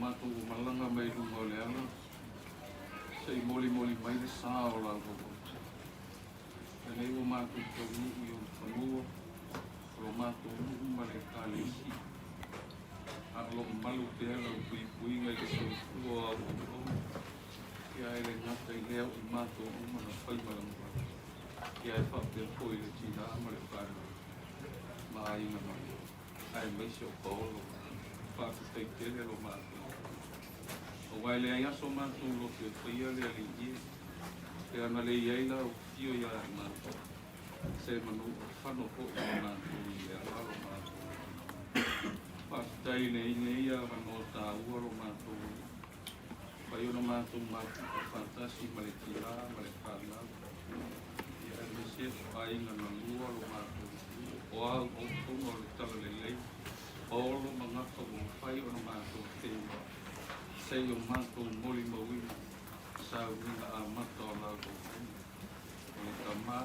matou ua malaga mai luga o le ala se i molimoli mai le sa o lau auauna. Lenei ua matou taunuu i ona fanua o lo matou nuu ma le Ekalesia, a o lo o malu pea lau puipuiga i le soifua o au auauna, ia e le gata i lea o i matou uma na fai malamalama, ia e faapea foi le tinā ma le fanau ma aiga na lua, aemaise o Paolo. Faafetai tele lo matou Aua e leai aso matou loto e faia le Alii e, pe ana le i ai lau afio ia i matou, se manu orofano foi ma matou i le ala lo matou Alii. Faafetai i lenei avanoa taua lo matou Alii, fai ona matou mafuta faatasi ma le tinā ma le fanau, ia aemaise o aiga na lua lo matou o au auauna o le Talalelei, Paolo ma Gafa ua mafai ona matou feiloai se i o matou molimauina sauniga amata o lau auauna. O le Tama,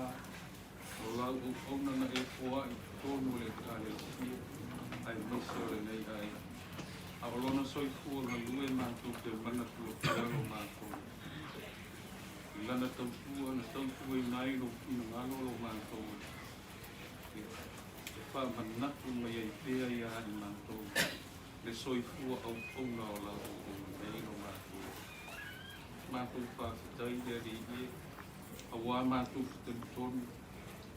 o lau auauna na e foai i totonu o le Ekalesia aemaise o lenei aiga. A o lona soifua galue matou te manatua pea lo matou i lana tautua na tautuaina ai lou finagalo lo matou Alii. E faamanatu mai ai pea ia i matou le soifua auauna o lau auauna nei lo matou Alii. Matou faafetai i le Alii e, auā matou te talitonu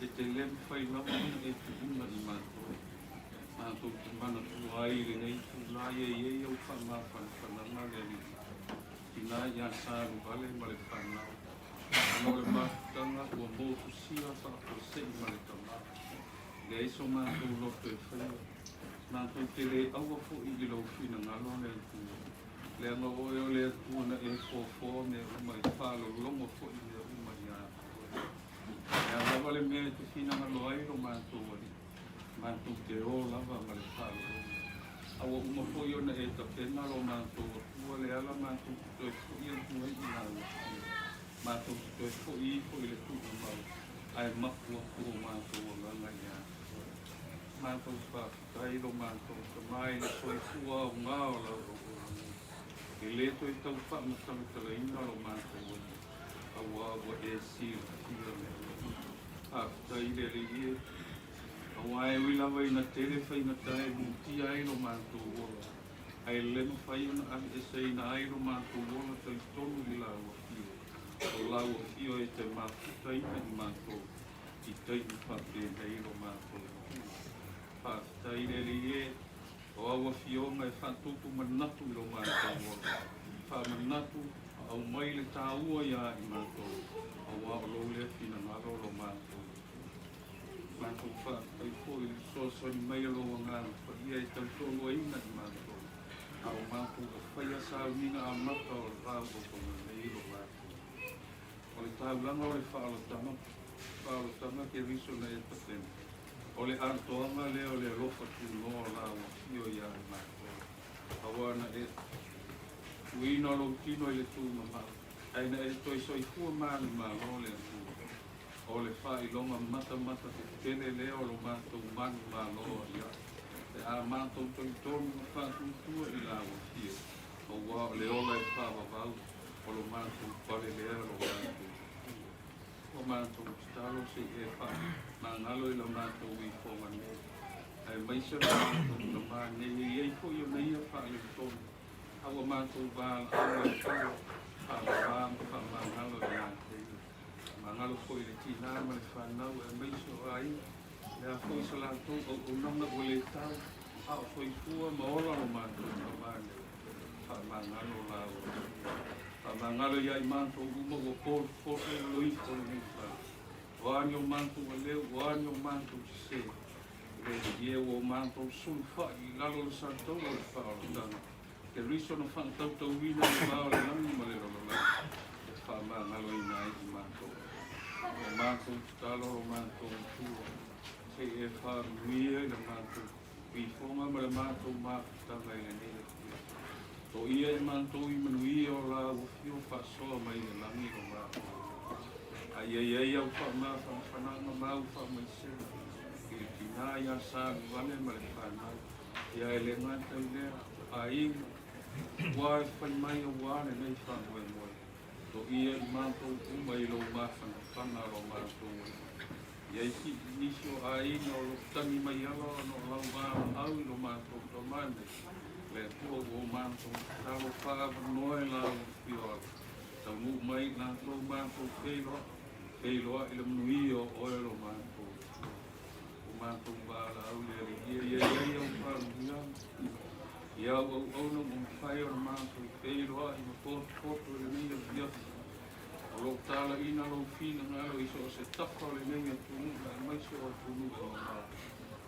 e te le mafai lava ona e tuuina i matou. Matou te manatua ai i lenei itulā e i ai au faamafanafanaga le Alii, tinā ia Saluvale ma le fanau, ona o le mafutaga ua motusia faafuasei ma le Tama. Leai so matou loto e faia, matou te le aua foi i lou finagalo le Atua, leaga o oe o le Atua na e foafoa mea uma e faalologo foi mea uma ia te oe. O le a lava le mea e te finagalo ai lo matou Alii, matou te o lava ma le faalologo. A ua uma foi ona e tapena lo matou Atua le ala matou te toe foi atu ai i lau Afioga, matou te toe foi ifo i le tuugamau, ae mapu atu o matou agaga ia te oe. Matou faafetai lo matou Tama i le soifua aoga o lau auauna nei. E le toe tau faamatalatalaina lo matou Alii, auā ua e silafia mea uma. Faafetai i le Alii e, auā e ui lava ina tele faigata e lutia ai lo matou ola, ae le mafai ona aveeseina ai lo matou ola talitonu i lau Afio, o lau Afio e te mafutaina i matou i taimi faapenei lo matou Atua. Faafetai le Alii e, o au Afioga e faatupu manatu i lo matou ola, faamanatu ma aumai le taua iā i matou, auā o lou lea finagalo lo matou Atua. Matou faafetai foi i le fesoasoani mai o lou Agaga Paia e tautoaluaina i matou, a o matou ua faia sauniga amata o le va-auauauna nei lo matou. O le taulaga o le faaolataga, faaolataga Keriso na e tapena, o le atoaga lea o le alofa tunoa o lau afio ia i matou, auā na e tuuina lou tino i le tumamao, ae na e toe soifua manumalo le Atua. O le faailoga matamata tetele lea o lo matou manumalo ai au, pe a matou talitonu ma faatuatua i lau afio, aua o le ola e faavavau o lo matou pale lea lo matou Atua. Ua matou tatalo se i e faamagalo i la matou ifoga nei, aemaise lo matou tama nei e i ai foi ona ia faaletonu, a ua matou valaau e Atua, faavavā ma faamagalo ia te ia. Magalo foi i le tinā ma le fanau aemaise o aiga, le a foi sa latou auaunaga ua le tau, a o soifua ma ola lo matou tama nei. Faamagalo la ua Faamagalo ia i matou uma ua potopoto i lalo ifo o lenei fale. O a ni o matou aleu, o a ni o matou sese, e le ie ua o matou sulufai i lalo o le sataua o le faaolataga. Keriso na faatautauina i le va o le lagi ma le lalolagi e faamagaloina ai i matou. O matou tatalo lo matou Atua, se i e faamanuia i le matou ifoga ma le matou mafutaga i lenei afiafi. Toia i matou i manuia o lau afio faasoa mai le lagi lo matou Alii. A ia i ai au faamafanafanaga ma au faamaisega i le tinā ia Saluvale ma le fanau, Ia e le gata i lea, o aiga, Atua e fai mai auā lenei faamoemoe. Toia i matou uma i lou mafanafana lo matou Alii. E i ai foi nisi o aiga o lo o tagi mai ala ona o lau valaau i lo matou Tamā nei. Le Atua ua o matou tatalo faaavanoa i lau afio atu. Taunuu mai i latou matou feiloai, feiloai i le manuia o oe lo matou Atua. O matou valaau i le Alii ia i ai au faamanuiaga. I au auauna ua mafai ona matou feiloai ma potopoto i lenei afiafi. O lo o talaina lou finagalo i so o se tafa o lenei atunuu aemaise o atunuu e mamao.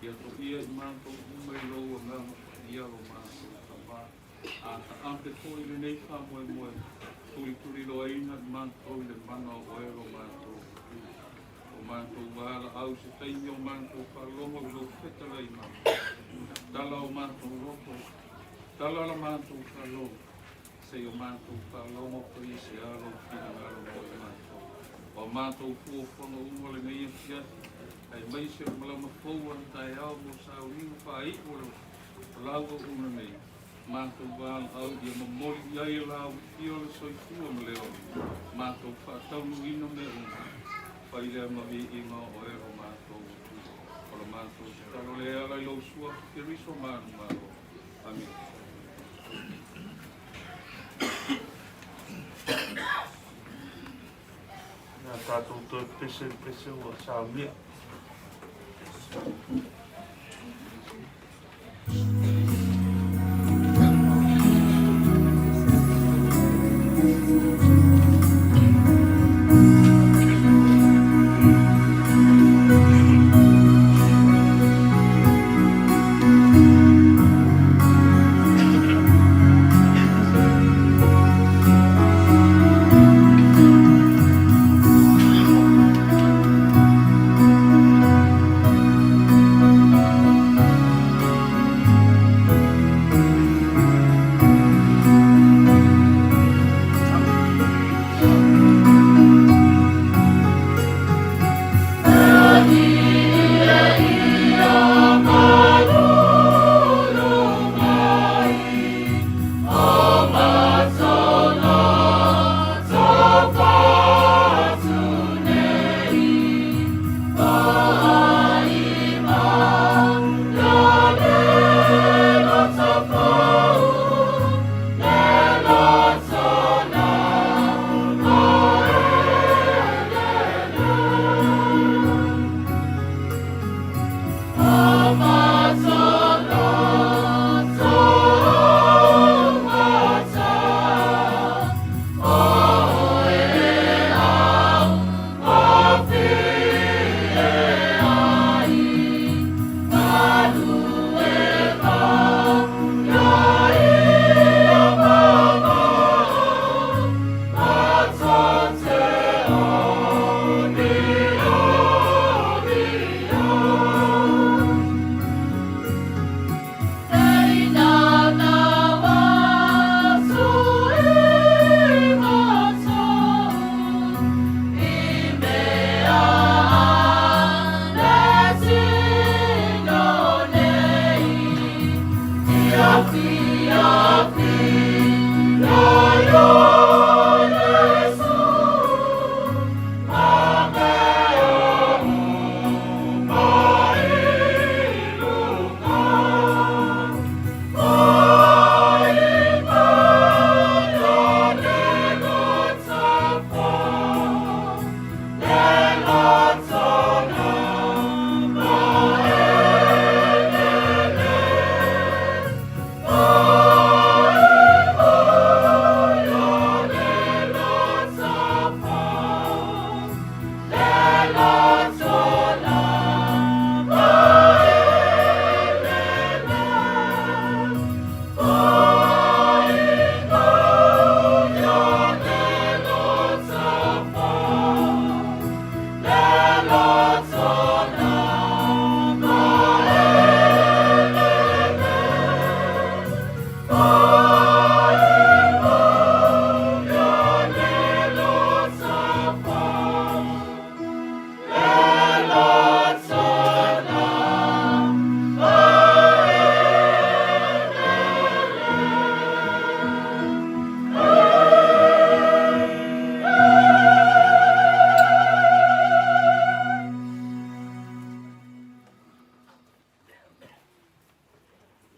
Ia toia i matou uma i lou agaga paia lo matou Tamā. A taape foi lenei faamoemoe, tulituliloaina i matou i le mana o oe lo matou Atua. O matou valaau se taimi o matou faalogo i lou fetalai mai. Tala o matou loto, tala la matou faalogo, seia o matou faalogo po i se a lou finagalo mo i matou. O matou fuafuaga uma lenei afiafi, aemaise o le malama fou a taeao mo sauliga faaiu o le lau auauna nei. Matou valaau ia momoli i ai e lau afio le soifua ma le ola. Matou faataunuuina mea uma. Fai lea ma viiga o oe lo matou Atua. O le matou tatalo lea e ala i lou suafa Keriso manumalo. Amene. Ia tatou toe pese i le pese ua saunia.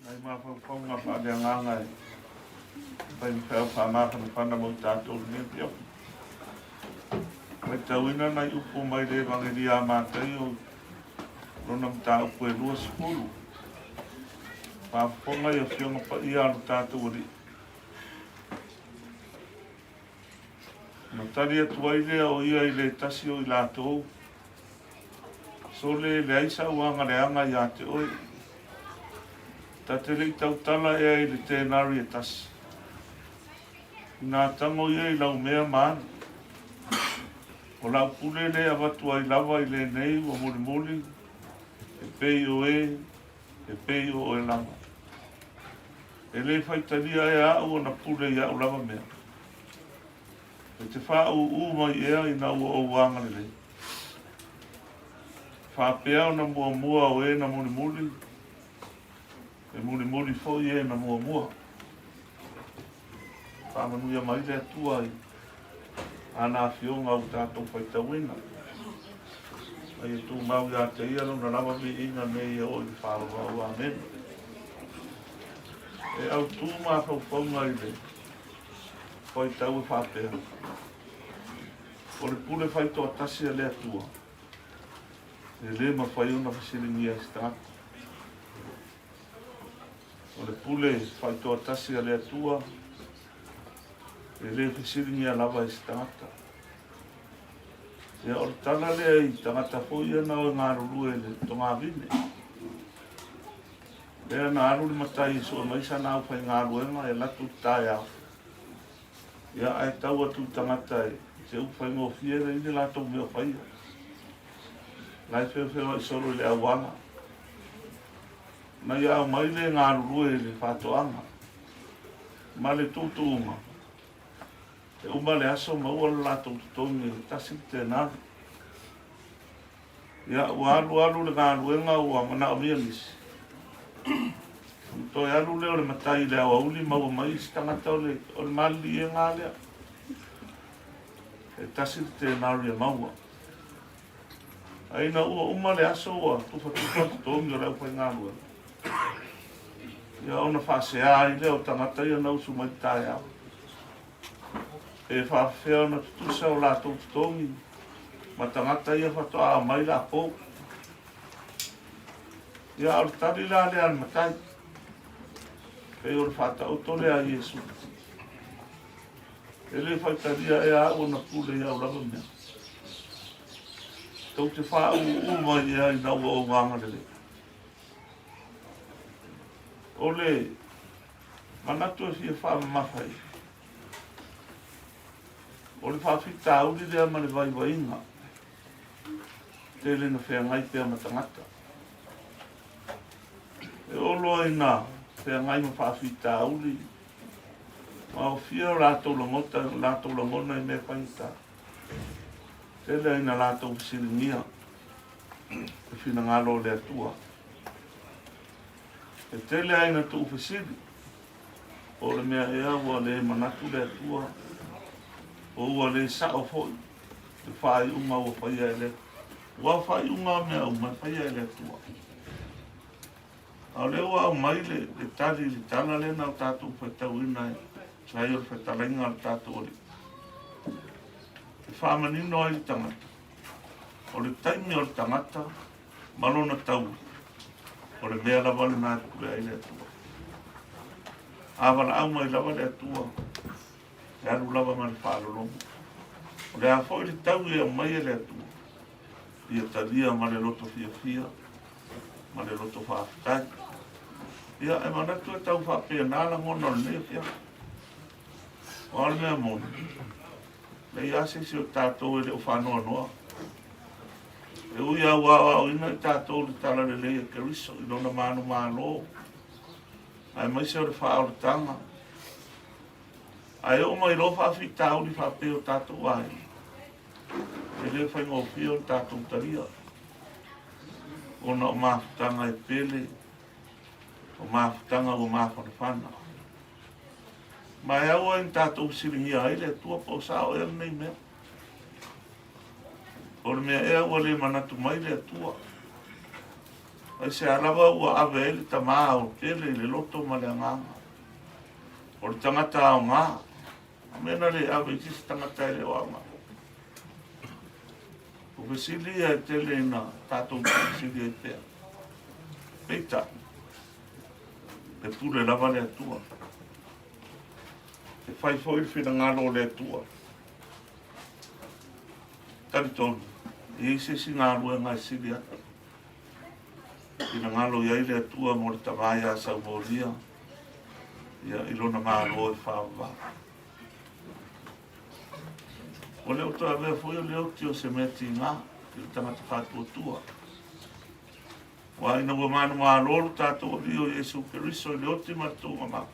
Nai mafaufauga faaleagaga e fai ma feau faamafanafana mo i tatou i lenei afiafi. Matauina nai upu mai le Evagelia a Mataio lona mataupu e 20. Faafofoga i Afioga Paia a lo tatou Alii. Ona tali atu ai lea o ia i le tasi o i latou, Sole, e leai sau agaleaga ia te oe. Ta te le i tautala ea i le tenari e tasi. Inā tago ia i lau mea ma alu. O lau pule lea e avatu ai lava i lenei ua mulimuli, e pei o e, e pei o oe lava. E le faitalia ea au ona pule i au lava mea. E te fāūū mai ea ina ua ou agalelei? Faapea ona muamua o e na mulimuli, e mulimuli foi e na muamua. Faamanuia mai le Atua i ana afioga ua tatou faitauina. A ia tumau ia te ia lona lava viiga nei e oo i le faavavau. Amene. E autū mafaufauga i le faitau e faapea, O le pule faitoatasi a le Atua, e lē mafai ona fesiligia e se tagata. O le pule faitoatasi a le Atua, e lē fesiligia lava e se tagata. Ia, o le tala lea i tagata foi ia na o e galulue i le togavine. Lea na alu le matai e sue mai sana aufaigaluega e alu atu i le taeao, ia ae tau atu i tagata e se upu faigofie e leai ni latou mea o faia. La e feofeoai solo i le auala. Na ia aumai le galulue i le faatoaga ma le tuutuuga, e uma le aso maua le latou totogi e tasi le tenari. Ia, ua alu alu le galuega ua manaomia nisi. Ona toe alu lea o le matai i le aoauli maua mai isi tagata o le, o le maliliega lava lea. E tasi le tenari e maua. Ae ina ua uma le aso ua tufatufa le totogi o le aufaigaluega. Ia ona faasea ai lea o tagata ia na usu mai le taeao. Pe faafefea ona tutusa o latou totogi ma tagata ia faatoa aumai le apou. Ia, a o le tali la lea a le matai, pei o le faataoto lea a Iesu. E le faitalia ea au ona pule i au lava mea. Tou te faaūū mai ea ina ua ou agalelei. O le manatu e fia faamamafa i ai, o le faafitauli lea ma le vaivaiga tele na feagai pea ma tagata. E oo loa ina feagai ma faafitauli, maofia o latou lagota, latou lagona i mea faigata. Tele ina latou fesiligia le finagalo o le Atua. E tele lava ina tuufesili, po o le mea ea ua le manatu le Atua, po ua le sao foi le faaiuga ua faia e le Atua. Aua o faaiuga o mea uma e faia e le Atua. A o lea ua aumai le, le tali i le tala lea na o tatou faitauina e tusa ai o le fetalaiga a le tatou Alii. E faamanino ai le tagata, o le taimi o le tagata ma lona taui, o le mea lava lena e pule ai le Atua. A valaau mai lava le Atua, e alu lava ma le faalologo. O le a foi le taui e aumai e le Atua, ia talia ma le loto fiafia ma le loto faafetai. Ia, e manatu e tau faapena lagona o lenei afiafi. O a le mea moni, leai lava se isi o tatou e le o faanoanoa. E ui lava ua aoaoina i tatou le talalelei a Keriso i lona manumalo, aemaise o le faaolataga, ae oo mai loa faafitauli faapea o tatou aiga, e le faigofie ona tatou talia, ona o mafutaga e pele, o mafutaga ua mafanafana. Ma e aua ina tatou fesiligia ai le Atua po o sao ea lenei mea. O le mea ea ua le manatu mai le Atua. Aisea lava ua ave ai le tama aotele i le loto ma le agaga o le tagata aoga? A mea na le ave i se isi tagata e le o aoga? O fesili ia e tele ina tatou fesili ai pea. Peitai, e pule lava le Atua. E fai foi le finagalo o le Atua. Talitonu, e i ai se isi galuega e sili atu. Finagalo i ai le Atua mo le tama ia Saumolia ia, i lona Malo e faavavau. Ua le o toe avea foi o le oti o se mea tiga i le tagata faatuatua. Aua ina ua manumalo lo tatou Alii o Iesu Keriso i le oti ma le tuugamau,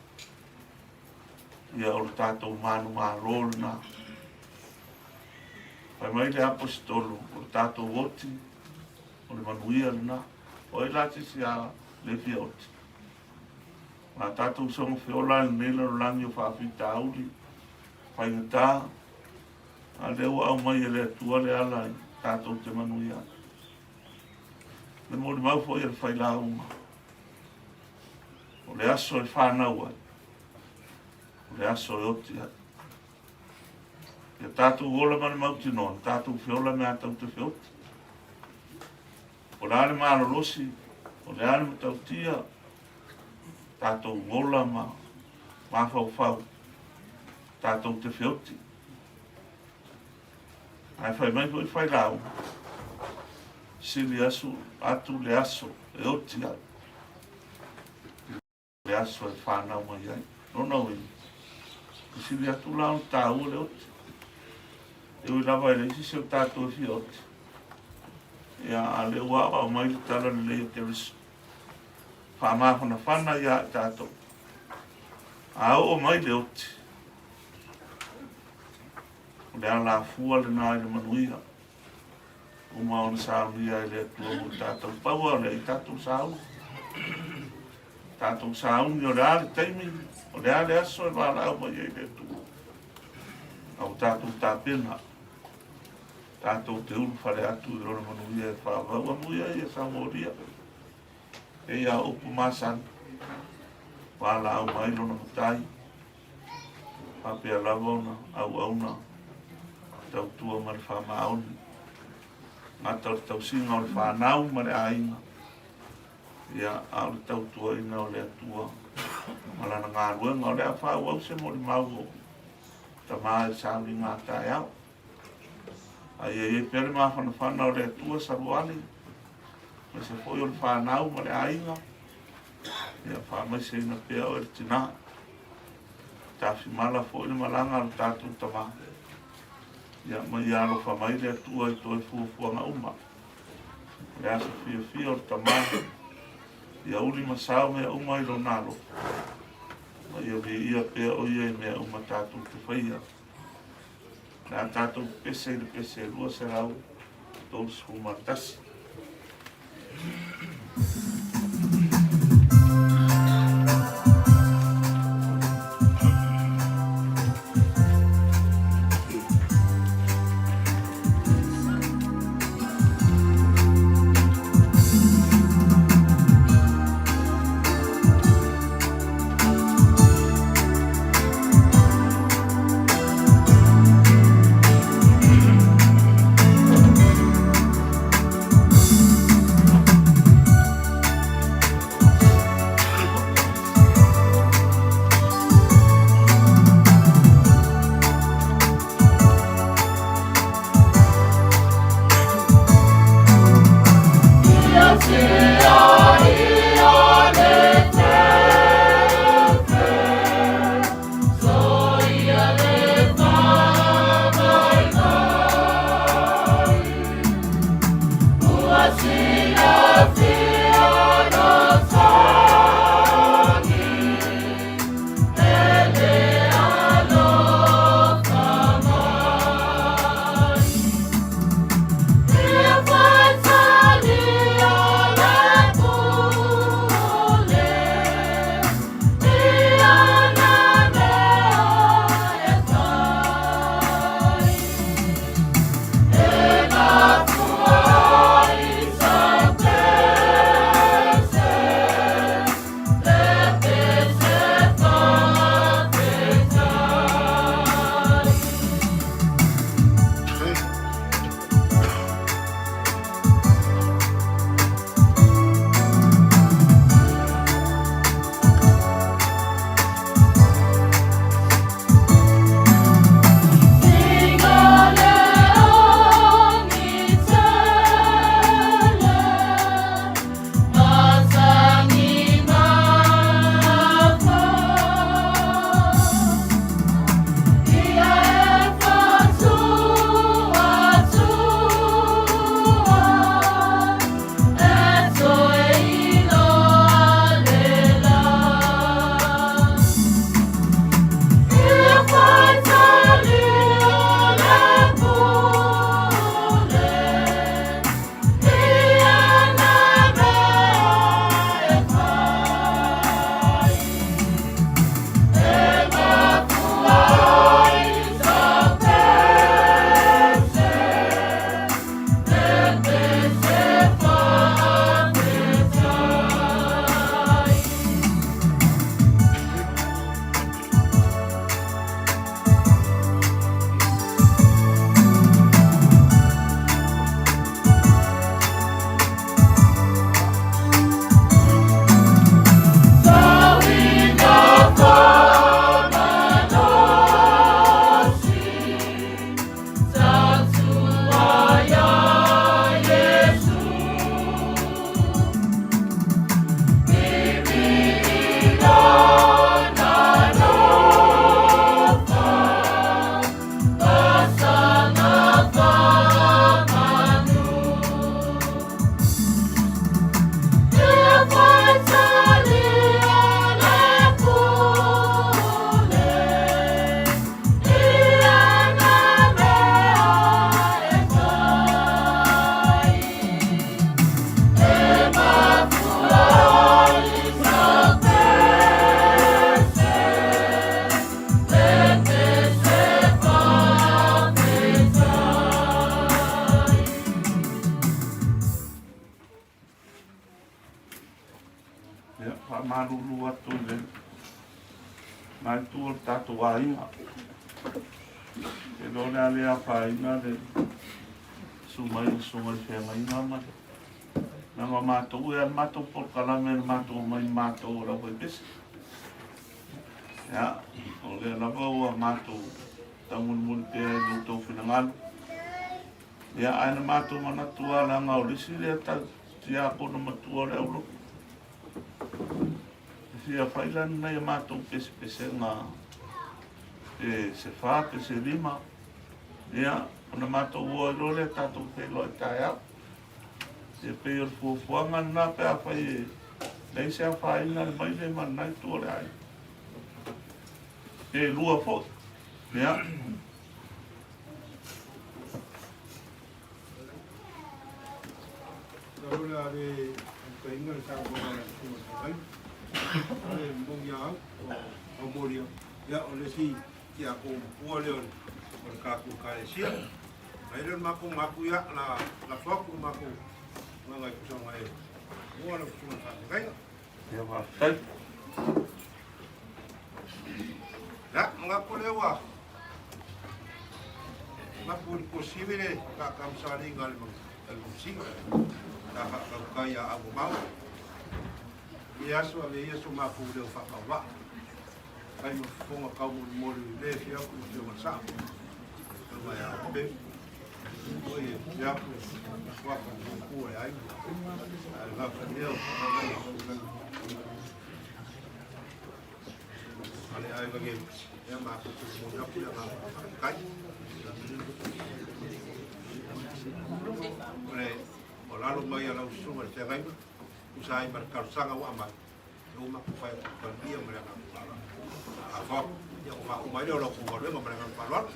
ia o le tatou manumalo lena. Fai mai le Aposetolo, o le tatou oti, o le manuia lena. O ai la se isi a le fia oti? A tatou soga feola i lenei lalolagi o faafitauli, faigata, a lea ua aumai e le Atua le ala i tatou te manuia ai. Le molimau foi a le failauga, o le aso e fanau ai, o le aso e oti ai. Ia tatou ola ma le mautinoa, tatou feola mea tatou te feoti. O le a le malolosi, o le a le matautia, tatou ola ma mafaufau, tatou te feoti. Ae fai mai foi failauga, sili asu atu le aso e oti ai le aso e fanau mai ai. Lona uiga, e sili atu la ona taua le oti. E ui lava e leai se isi o tatou e fia oti, ia, a o lea ua aoao mai le tala lelei o Keriso. Faamafanafana ia i tatou. A oo mai le oti, o le alafua lena i le manuia. Uma ona saunia e le Atua mo tatou. Pau lava o lea, i tatou sauni. Tatou sauni o le a le taimi, o le a le aso e valaau mai ai le Atua. A ua tatou tapena, tatou te ulufale atu i Lona manuia e faavau. Amuia ia Samolia, e ia upu masani, valaau mai Lona Matai. Faapea lava ona auauna tautua ma le faamaoni, gata o le tausiga o le fanau ma le aiga, ia, a o le tautuaina o le Atua ma lana galuega. O le a faaauau se molimau o tama i le sauniga a taeao. A ia i ai pea le mafanafana o le Atua Saluali, aemaise foi o le fanau ma le aiga, ia faamaiseina pea oe le tina. Tafimala foi le malaga a lo tatou tama. Ia, ma ia alofa mai le Atua i toe fuafuaga uma. O le aso fiafia o le tama, ia uli ma sao mea uma i lona alofa. Ma ia viia pea o ia i mea uma tatou te faia. O le a tatou pese i le pese 231. Na itu o le tatou aiga. Te iloa o le a le afaina le susu mai o susuga i feagaiga ma le leaga o matou e a le matou polokalame na matou omai matou o le aufaipese. Ia, o lea lava ua matou taumolimoli pea i lo outou finagalo. Ia, ae na matou manatu lava leaga o le isi lea tiakono matua o le aulotu. E fia fai la ni nai a matou pesepesega pe se fa pe se lima, ia, ona matou o ai loa lea tatou feiloai taeao. Ia pei o le fuafuaga lena pe afai e leai se afaina le maile ma lena itu o le aiga. Pe lua foi. Ia. Masalo o le a le taumafaiina le saunoaga a le Susuga i le Fetalai. O le moni lava au, o Aumolia, ia o le isi tiakono matua lea o le tatou Ekalesia. Ae le o le matou manatu, ia, o le a lafo atu le matou agaga e tusa ma e mua lau Susuga i le Faafeagaiga. Ia faafetai. Ia, manatu lea ua mapu i le tuasivi le faatamasalina a le Manusina sa faatautai ia Aumamao. I lenei aso, ave ia so matou leo faatauvaa, fai ma fofoga taumolimoli i le afio atu i le Afioga i le Sao, Afioga ia Pepe, oi e afio atu e suafa i le matua e aiga, ae le vafania o Ale aiga ge ia matou te momoli atu le agaga faafetai. O le tuualalo mai a lau susuga i le feagaiga, tusa ai ma le talosaga ua aumai, ia ua matou fai atu talia ma le agaga faaaloalo. Lafo atu, ia ona faauma ai lea o la outou galuega ma le agaga faaaloalo.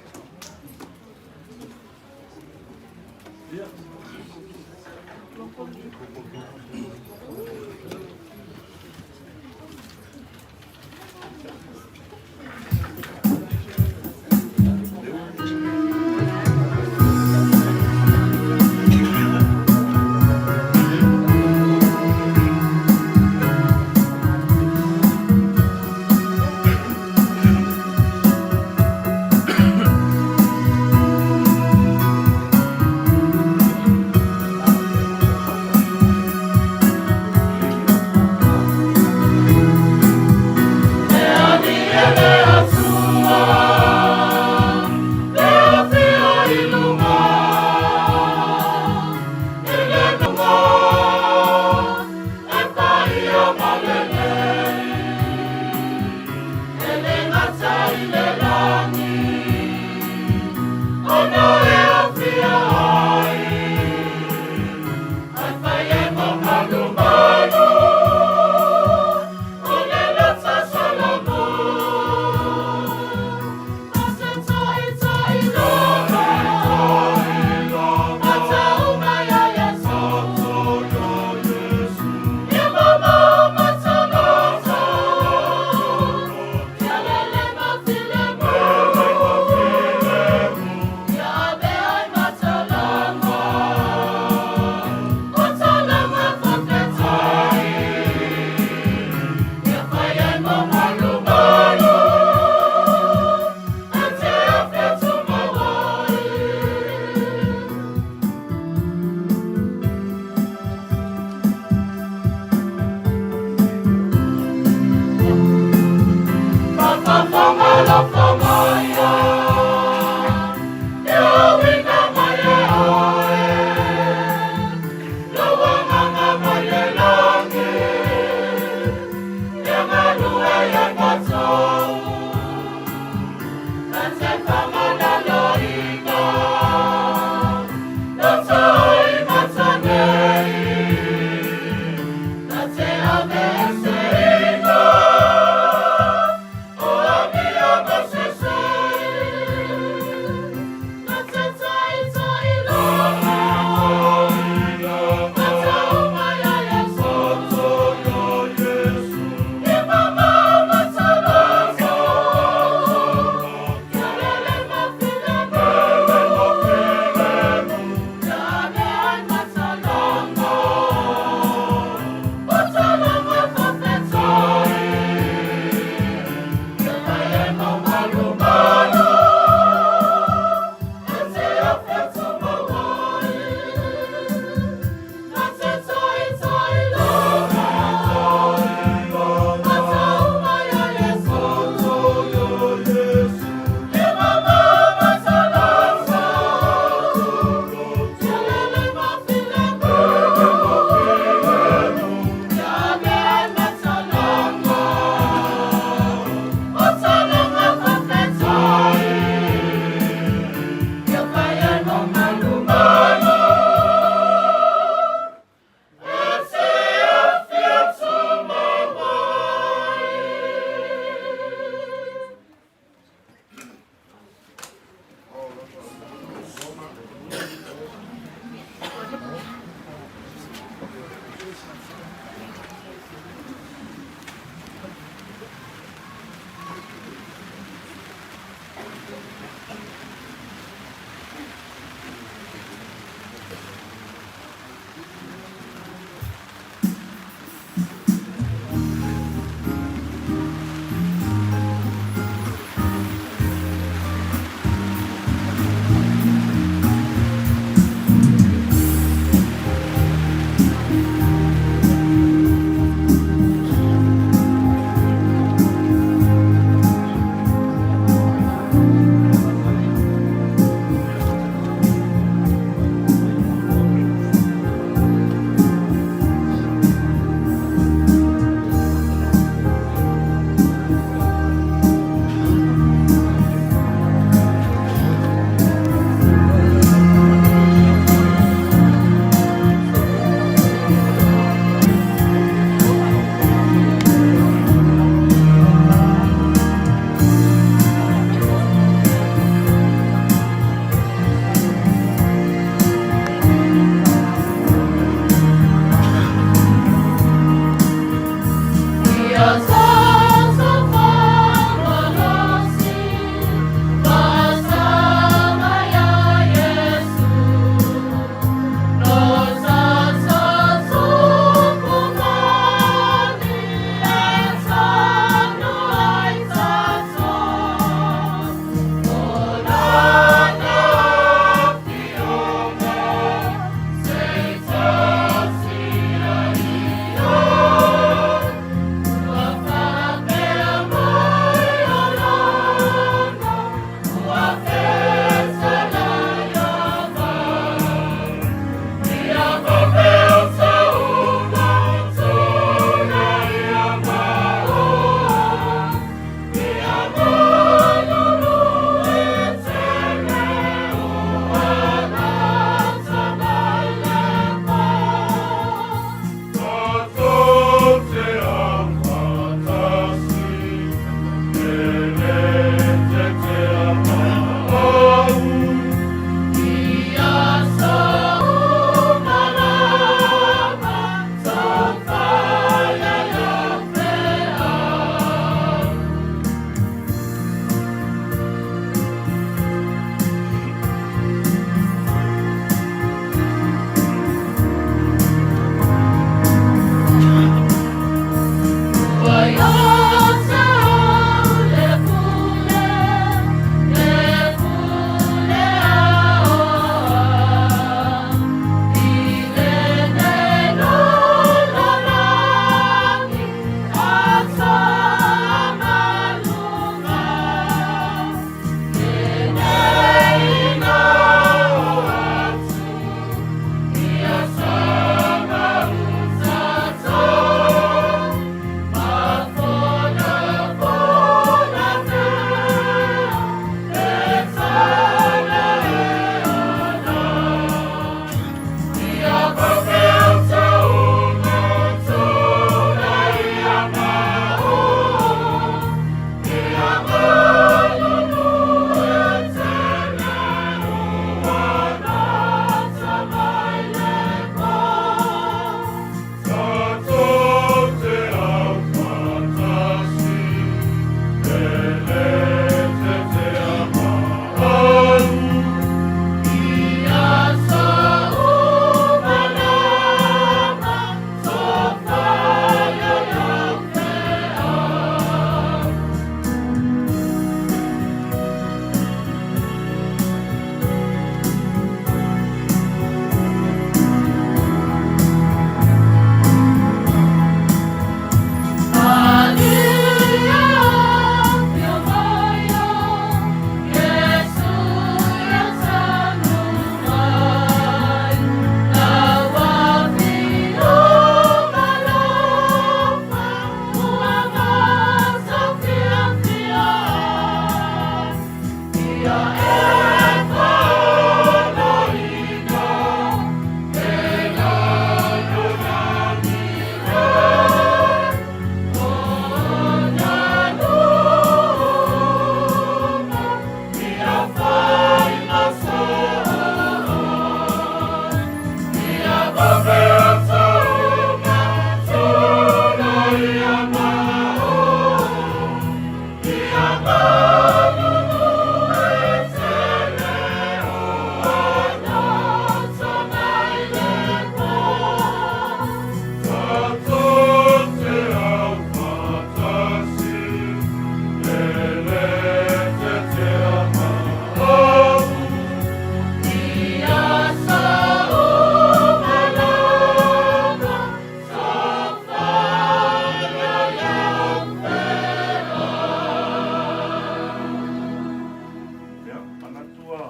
Ia, manatu ua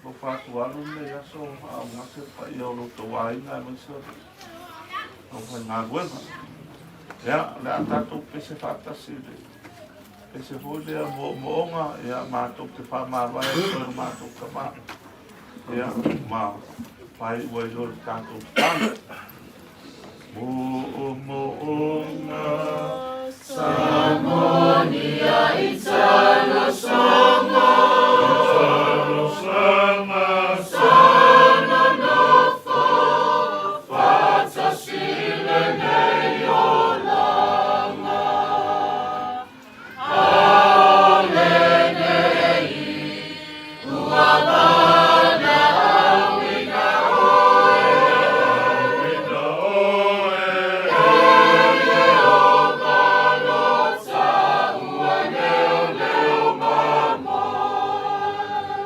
alofa atu alu lenei aso a o gase le paia o lo outou aiga aemaise o le aufaigaluega. Ia, o le a tatou pese faatasi i le pese foi lea moomooga, ia, matou te faamavae atu ai i lo matou tama, ia, ma faaiu ai loa le tatou tatalo. Moomooga. Sa monia i talosaga. I talosaga. Sa nonofo faatasi lenei olaga. Ao lenei ua valaauina oe. Valaauina oe. E Ieova lo taua leoleo mamoe.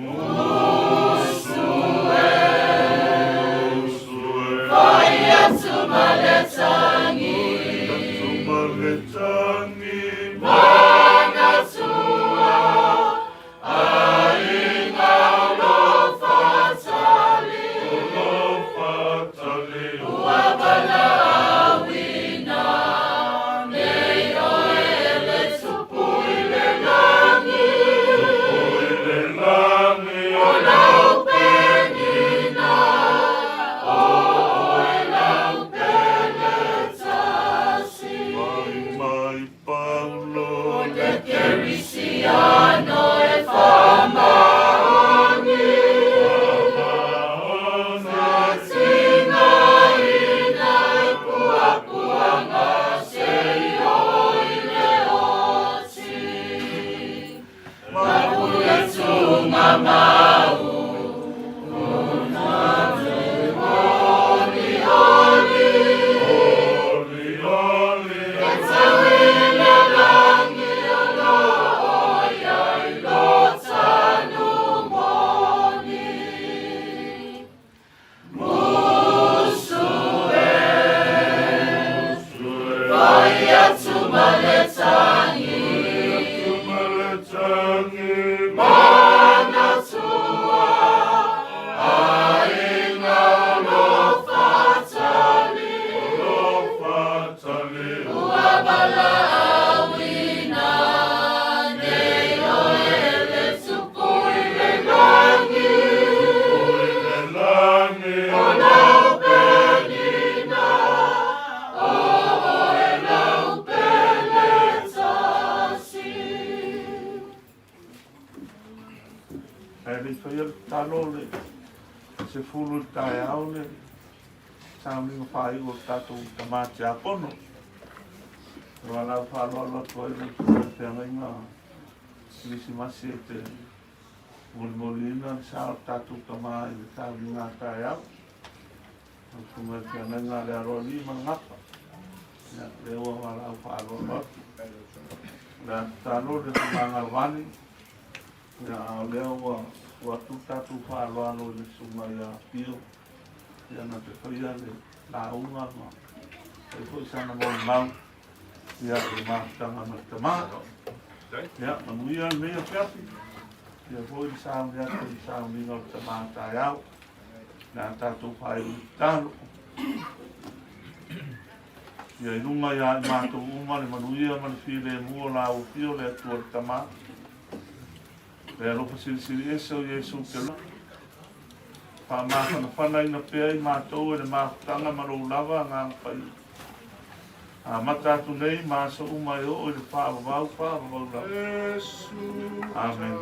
Musu e. Musu e. Fai atu ma le tagi. Atu ma le tagi. Manatua aiga o lo fatali. O lo fatali. Ua valaauina nei oe e le Tupu i le lagi. Tupu i le lagi. O lau penina, o oe lau pele tasi. Mai mai Paulo. O le Kerisiano e faamaoni. Faamaoni. Faatinoina e puapuaga se i oo i le oti. Mapu le tugamau. Ona te oli oli. Oli oli. E tau i le lagi o lo o i ai lo tanu moni. Musu e. Fai atu ma le tagi. Atu ma le tagi. Manatua aiga o lo fatali. O lo fatali. Ua valaauina nei oe e le Tupu i le lagi. Tupu i le lagi. O lau penina, o oe lau pele tasi. Ae le i faia le tatalo le 10 i le taeao le sauniga faaiu o le tatou tama tiakono. O valaau faaaloalo atu ai lau Susuga i le Feagaiga Kerisimasi e te molimoliina le sa o le tatou Tama i le tauliga a taeao. Lau Susuga i le Feagaiga a le Aloalii ma le Gafa. Ia, lea ua valaau faaaloalo atu. O le a tatalo le Tama Galuvani, ia, a o lea ua tuu atu le tatou faaaloalo i le Susuga ia Pio, ia na te faia le lauga ma fai foi sana molimau, ia, i le mafutaga ma le Tama. Ia, manuia lenei afiafi, ia foi le sauni atu i le sauniga o le Tama taeao. Le a tatou faaiu i tatalo. Ia i luga ia i matou uma le manuia ma le filemu o la ua fio le Atua le Tama. Le alofa silisili ese o Iesu te la. Faamafanafanaina pea i matou e le mafutaga ma lou lava Agaga Paia. Amata atu nei ma aso uma e oo i le faavavau faavavau lava. Amene.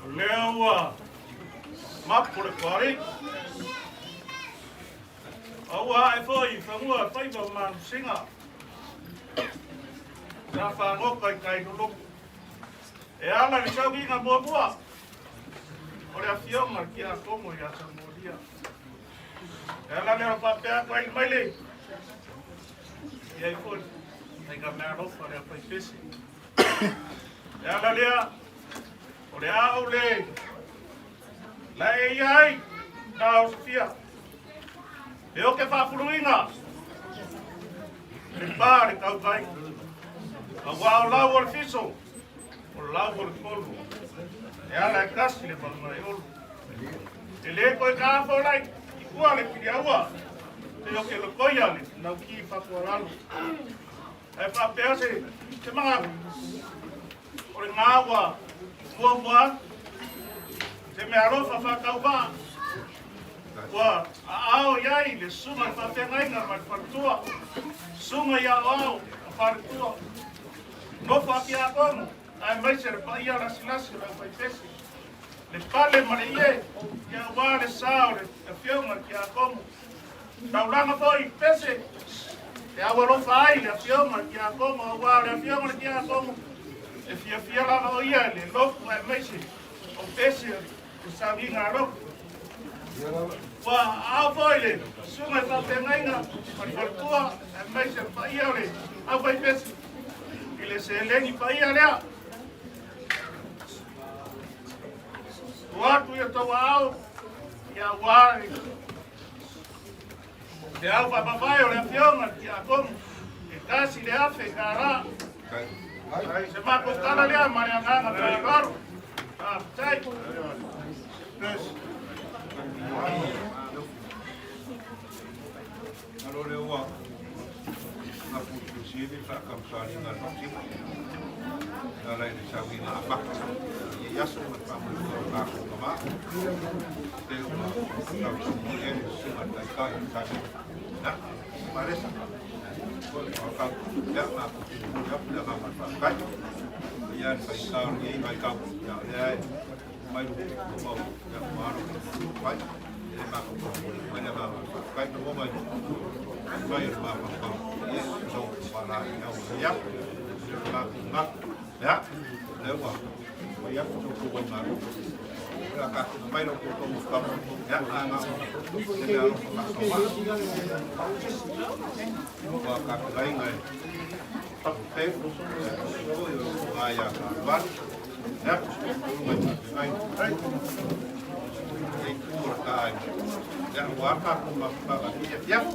O lea ua mapu le koari, a ua ae foi i fanua e faiva o manusiga. Sa fagoka i tai lolotu. E ala i le sauiga muamua o le afioga i le Tiakono ia Samolia. E ala lea o faapea atu ai le maile, i ai foi faiga meaalofa le aufaipese. E ala lea o le a ou le lae ia ai na osofia. E oke faafuluina le pa le tautai. Auā o lau o le fiso, o lau o le kolu. E ala e kasi le mauga e olu. E le koe ka lai i kua le piliaua. Te oke lokoia le nauki fatualalo. Ae faapea se se manatu o le gā ua muamua se meaalofa faatauvaa ua aao i ai le susuga i le faafeagaiga ma le faletua, susuga i aoao ma faletua, nofo a tiakono aemaise le paia lasilasi o le aufaipese, le pale ma le ie, ia aua le sa o le afioga i le tiakono. Taulaga foi i pese e aualofa ai le afioga i le tiakono, auā o le afioga i le tiakono e fiafia lava o ia i le lotu aemaise o pese o le sauniga a lotu. Ua aao foi le susuga i faafeagaiga ma le faletua aemaise le paia o le aufaipese i le seleni paia lea. Tuu atu i o tou aao ia auā le Te au faamavae o le afioga i le Tiakono, e $1,000. Se matou tala lea ma le agaga faaaloalo. Faafetai. Alo lea ua gaputusivi le faakamusaliga a le Faamasino e ala i le sauiga amata i lenei aso ma le faamoemoe o le tatou tama e pei ona tautino i ai le Susuga i le Taitai o le tatou Ia, Palesa. Ia, matou te momoli atu le agaga o le faafetai. Ia le faigata o lenei vaitau, ia o lea e mai lo mau, ia ua alo mai. E matou te momoli mai le agaga o le faafetai. Maua mai mai o le mafaufau. Ia, so wala i au ia. Matou manatu. Ia, lea ua fai atu so tou waimalu. Ia ka mai lo tou mafutaga. Ia, a na se mea alofa faatauvaa. Ua ka tulaiga e tapu pe. Foi o le susuga ia Galuvanu. Ia, mai mai. Ai. Ei tu o le. ta aiga. Ia, ua le tatou mafutaga i lenei afiafi.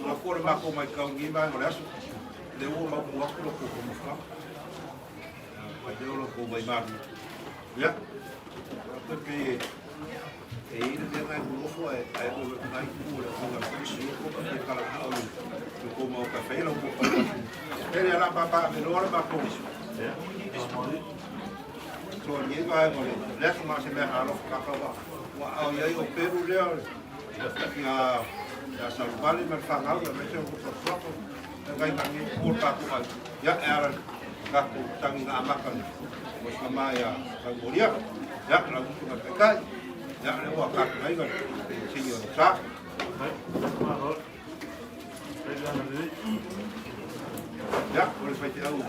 Ua fua le matou matau i lenei vaega o le aso, o lea ua mautonu atu la outou mafutaga, mai lea o la outou vaimalu. Ia, e pei e i ai le mea lena e nonofo ae ove atu lena itu o le afioga i le Komisi o le fia talanoa i le tou maota e fai ai la outou faiga. E le o le a papaaveloa le matou so i lenei vaega o le aso, na o se mea alofa kakau ua aao i ai o Peru lea o le ia Saluvale ma le fanau aemaise o Tuato nai ma lenei itu o le tatou aiga. Ia, e ala i le tatou tagiga amata o si tama ia Saumolia, ia, lau usoga le taitai, ia, lea ua tapenaina le sini o le sa. Ia, o le faifeau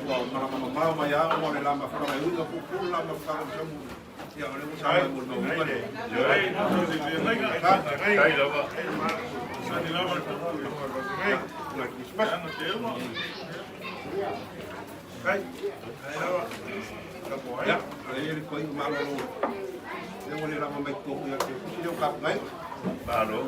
ua malamalama mai lava ona o le la mafutaga e ui ina puupuu le la mafutaga ma Saumoli. Ia, o lea ua saunoa mo le mauiga le Ia, o lea e le koiga malolo. Lea ua le lava mai totonu ia te kusi lea o tapunai. Malo.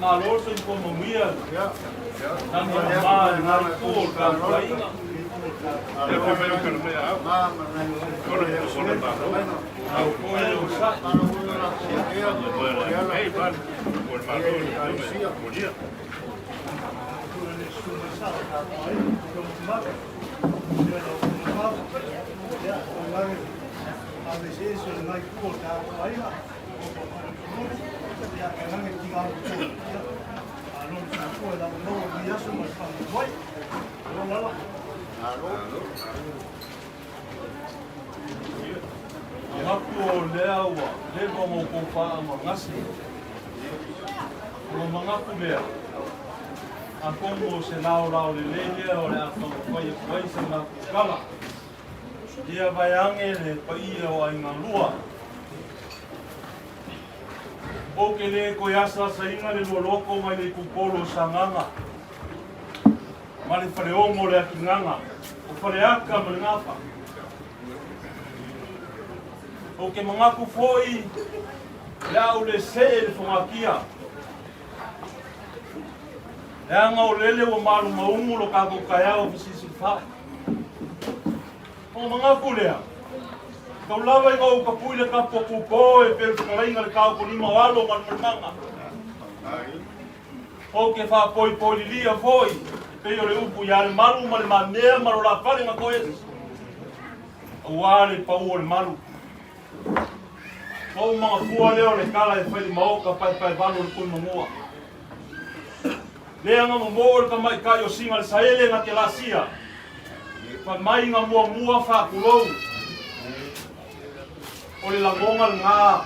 Malo se manuia. Nani ma na ko ka kai. Ngaku o lea ua leva mo kou fa'amagasi. O lo magaku lea, atonu o se laolao lelei lea o le a taumafai atu ai se matou tala. Ia vaeage le paia o aigalua. Ou ke lē toe asaasaina le lualoko mai le itupolo o Sagaga ma le Faleogo o le Akigaga o Faleaka ma le Gafa. Ou te manatu foi le a ou le see le fogatia. Leaga o lele ua malumaugu lo tatou taeao fesilisilifae. Ona manatu lea, tau lava ina ou tapui le tapu a Tupo e pei o le fetalaiga i le taotonima o alo ma le malimaga. Ou te faapoipoililia foi e pei o le upu ia le malu ma le mamea ma lo la fale na toese, auā le pau o le malu. Ua ou manatua lea o le tala e fai i le maota paepaevalu o le Tuimanua. Lea na momoo le tamaitai o Sina le Saele na te laasia, fai mai na muamua faatulou. O le lagona lena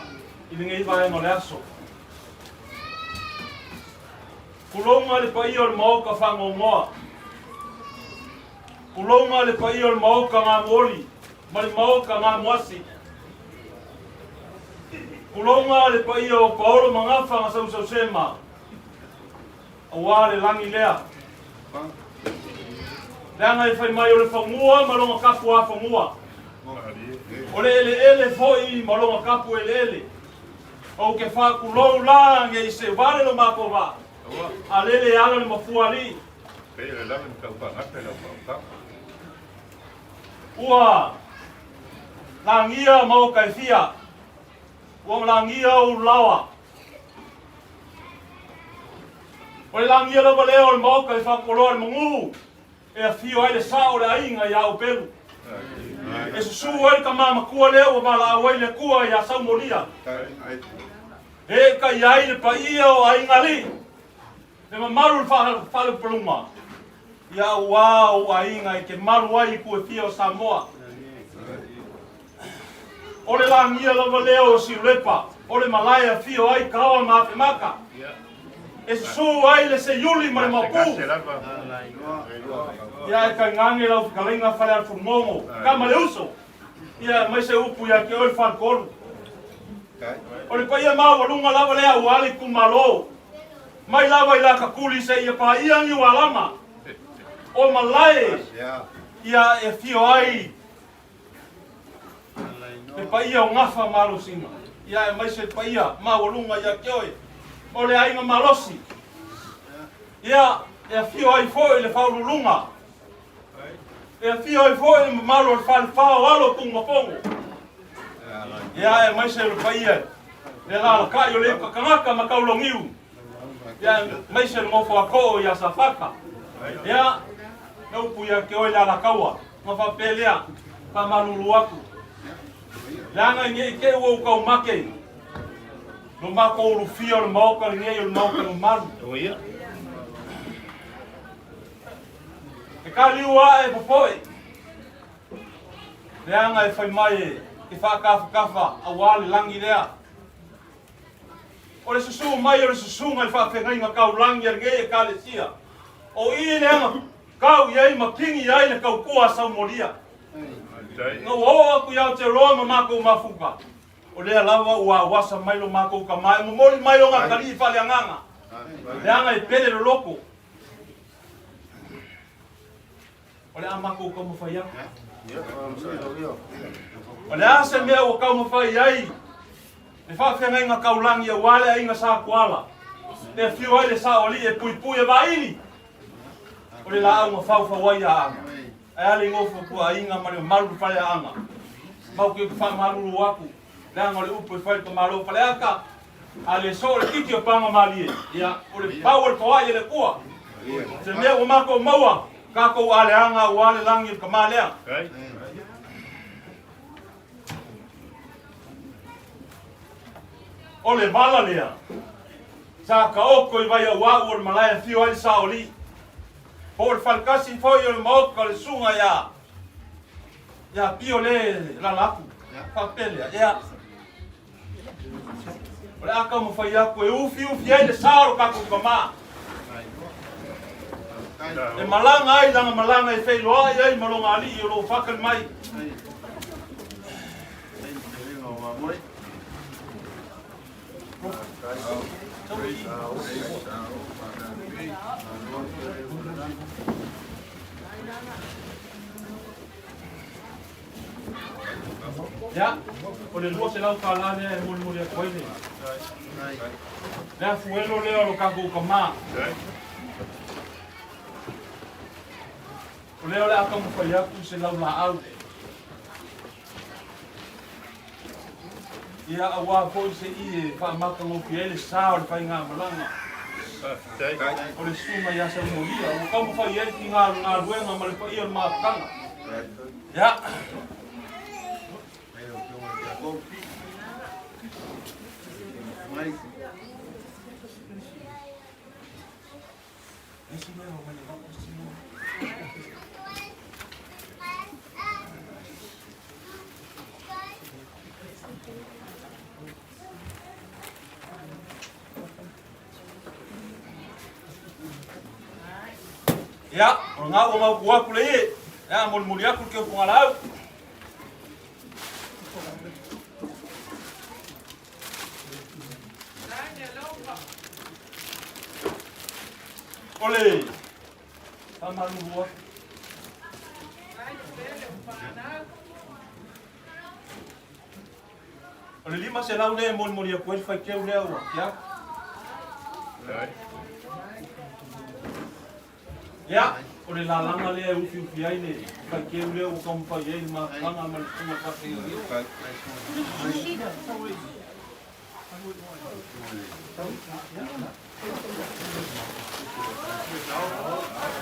i lenei vaega o le aso. Tulouna le paia o le Maota faanoanoa. Tulouna le paia o le Maota gamuoli ma le Maota gamuasi. Tulouna le paia o Paolo ma Gafa na sausausema, auā le lagi lea. Leaga e fai mai o le fanua ma lona tapuafanua, o le eleele foi ma lona tapu eleele. Ou te faatulou la ne i se vale lo matou vaa, a lele ala le mafuaalii. Ua lagia maoka e fia, ua lagia ou laoa. O le lagia lava lea o le maoka e faapoloa le magū, e afio ai le sao o le aiga iā Opelu. E susū ai le tama matua lea ua valaau ai le Atua iā Saumolia. E kai ai le paia o aiga alii, le mamalu le faaleupoluga, ia auā ou aiga e te malu ai i itu e fia o Samoa. O le lagia lava lea o Siulepa, o le malae e afio ai Kaoa ma Afemaka, e susū ai le Seiuli ma le Maopu. Ia e tainane lau fetalaiga Falealefulugogo, tama le uso, ia aemaise upu ia te oe le faletolu. O le paia maualuga lava lea aua le itumalo, mai lava i Lakatuli seia paia Niualama, o malae ia e afio ai Le paia o Gafa ma Alosina, ia aemaise le paia maualuga ia te oe, o le aiga malosi. Ia, e afio ai foi le faauluuluga, e afio ai foi le mamalu o le falefa o alo Tunumafono. Ia, aemaise le paia le alalatai o le iuka kanaka ma Taulauniu. Ia, aemaise le nofo a too ia Safata. Ia, le upu ia te oe le Alataua, ona faapea lea, faamalulu atu. Leaga ne i te i ua ou taumate, lo matou ulufia o le Maota lenei o le Maota mamalu. E kaliu ae popoe, leaga e fai mai e faatafatafa aua le lagi lea. O le susū mai o le susuga i le faafeagaiga taulagi a lenei Ekalesia, o i lea na kau i ai ma kini ai le tautua a Saumolia. Ina ua oo atu i Aotearoa ma matou mafuta, o lea lava ua auasa mai lo matou tama e momoli mai lona atalii faaleagaga, leaga e pele loloto. O le a matou taumafai atu. O le a se mea ua taumafai ai le faafeagaiga taulagi aua le aiga Sa Tuala, e afio ai le saoalii e puipui e vaili, o le laau na faufau ai Aana. Ae a le nofo tuaaiga ma le mamalu i le faleaana. Mau te faamalulu atu, leaga o le upu e fai i le tamaloa o Faleata, a le soo le titi o paga malie, ia, o le pau o le toai e le Atua. Se mea ua matou maua, tatou aleaga aua le lagi o le tama lea. O le vala lea, sa taoto i Vaiauau o le malae afio ai le saoalii. Po o le faletasi foi o le maota o le susuga ia ia Pio le lala atu. Faapea lea, ia, O le a taumafai atu e ufiufi ai le sa o lo tatou tama. E malaga ai lana malaga e feiloai ai ma lona alii o lo o faatali mai. Ia, o le $200 lea e molimoli atu ai le le afuelo lea o lo tatou tama. O lea o le a taumafai atu se laulaau. Ia, auā foi se i e faamatagofie ai le sa o le faigamalaga. O le susuga ia Saumolia ua taumafai ai le tiga o le galuega ma le paia o le mafutaga. Ia. Ia, o lena ua mautu atu le ie. Ia, molimoli atu le keufugalau. O le faamalulu atu. O le 500 lea e molimoli atu ai le faiteu lea ua tiaku. Ia, o le lalaga lea e ufiufi ai le faiteu lea ua taumafai ai le mafutaga ma le susuga faafeagaiga.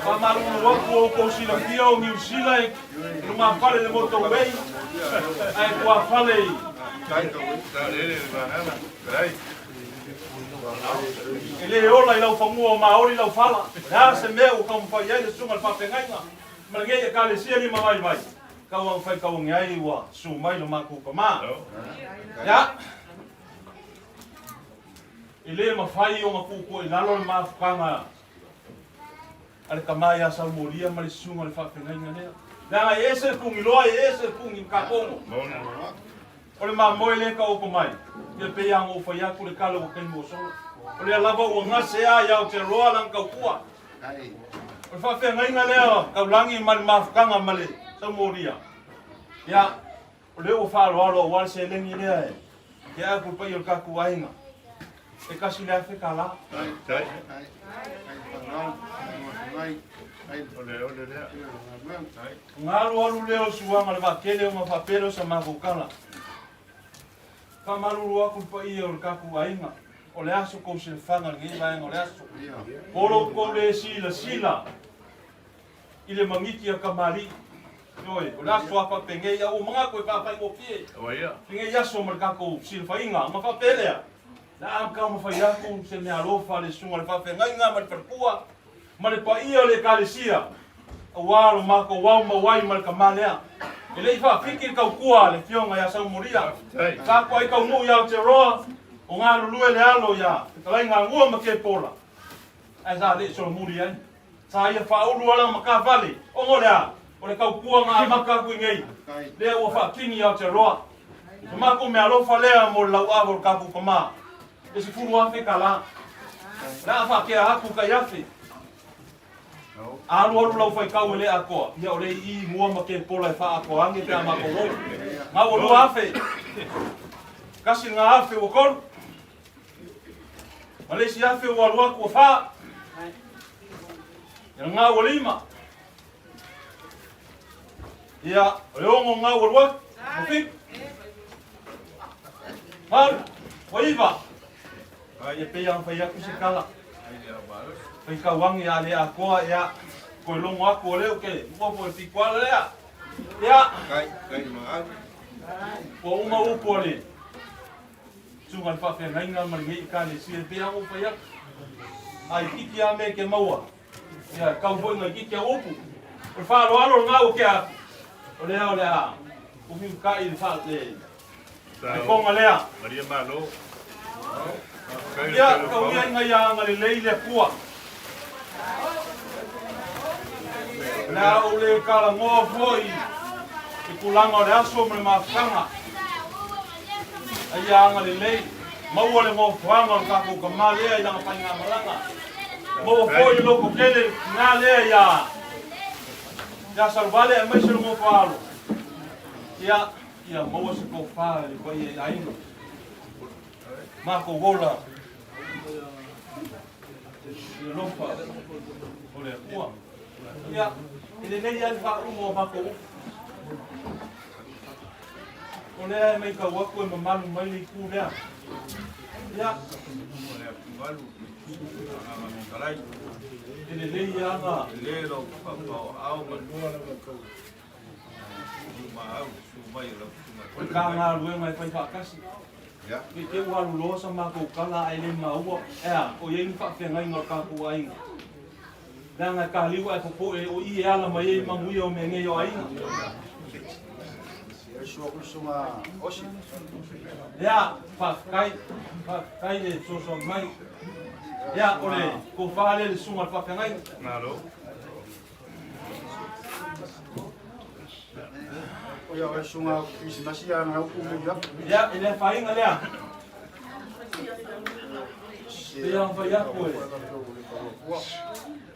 Faamalulu atu ua outou silafia o Niu Sila e lumafale i le motorway ae tuafale i E le ola i laufanua o Maori lau fala. O le a se mea ua taumafai ai le susuga i le faafeagaiga ma lenei Ekalesia limavaivai, tau aga faitauage ai ua susu mai lo matou tama. Ia, e le mafai ona tuutua i lalo le mafutaga a le tama ia Saumolia ma le susuga i le faafeagaiga lea. Leaga e ese le pugiloa, e ese le pugi kakogo. O le mamoe lea e taoto mai, ia pei lava ona ou fai atu le tala ua taimi ua sola. O lea lava ua gase a i Aotearoa lana tautua. O le faafeagaiga lea taulagi ma le mafutaga ma le Saumolia. Ia, o lea ua faaaloalo aua le seleni lea e tea atu i le paia o le tatou aiga. E $1,000. Ona alualu lea o suaga le vaatele ona faapea lea o sa matou tala. Faamalulu atu le paia o le tatou aiga, o le aso tou silafaga lenei vaega o le aso. Po lo outou le silasila i le magiti a kamali'i. Ioe, o le aso a faapenei a ua manatu e faafaigofie lenei aso ma le tatou silafaiga. Ona faapea lea, le a taumafai atu se meaalofa a le susuga i le faafeagaiga ma le faletua ma le paia o le Ekalesia, aua lo matou ao mau ai ma le tama lea. E le i faafiki le tautua a le Afioga ia Saumolia. Sa atu ai taunuu i Aotearoa, o galulue le alo ia Fetalaiga Anua ma Kepola, ae sa le i solomuli ai. Sa ia faaulu ala matafale, ona o le a? O le tautua na amata atu i nei, lea ua faatini i Aotearoa. O matou meaalofa lea mo le lauava o le tatou tama, e $10,000. O le a faatea atu tai afe. A alualu lau faitau e le atoa, ia o le i i mua ma kepola e faaatoa ane pe a matou o. Ma ua 2,000. Tasi lena afe ua tolu. Ma le isi afe ua alu atu ua fa. Ia lena ua lima. Ia, o le ono lena ua alu atu. Ua fitu. Valu. Ua iva. Ia pei ona fai atu se tala. Faitau ane a le atoa, ia, toe logo atu o lea ou te nofo i le fituala lea. Ia, ua uma upu a le susuga i le faafeagaiga ma lenei Ekalesia e pei lava ona ou fai atu. A itiiti lava mea e te maua, ia, e tau foi ina itiiti au upu. O le faaaloalo lena ua tea atu, o lea o le a ufiutai le fofoga lea. Ia, tau ia ina ia agalelei le Atua. O le a ou le talanoa foi i tulaga o le aso ma le mafutaga. A ia agalelei, maua le nofoaga o le tatou tama lea i lana faigamalaga. Maua foi le lototele le tina lea ia ia Saluvale aemaise le nofoaalo. Ia, ia maua se tofa i le paia i aiga. Matou ola i le alofa o le Atua. Ia, e lelei lava le faauuga o matou upu. O lea e matau atu e mamalu mai le itu lea. Ia. E lelei lava o le ta galuega e fai faatasi. Ne i te i ua alu loa sa matou tala ae le maua, e a, o i ai ni faafeagaiga o le tatou aiga. Leaga e taliu ae popoe o i e ala mai ai manuia o mea nei o aiga. Ia, faafetai, faafetai le fesoasoani mai. Ia, o le tofa lea i le susuga i le faafeagaiga. Malo. Ia, e le afaina lea. Pei ona fai atu e,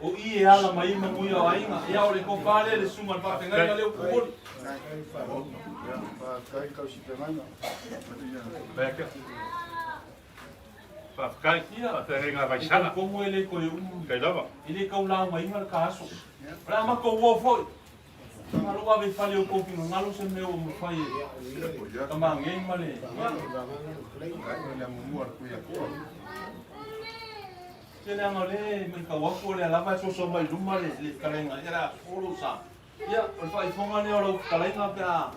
o i e ala mai ai manuia o aiga. Ia, o le tofa lea i le susuga i le faafeagaiga lea ua momoli. Faafetai. Ia, Faafeagaiga a e Vaisala. talitonu e le toe umi, Faafetai lava. e le tau laugaina le ta aso. O le a matou o foi. Malo ave i fale o tou finagalo se mea ua mafai e Tamagei ma le. Se leaga o lea e matau atu o lea lava e soso mai luma le fetalaiga ia le a fofo lou sa. Ia, o le faaifoga lea o lau fetalaiga pe a.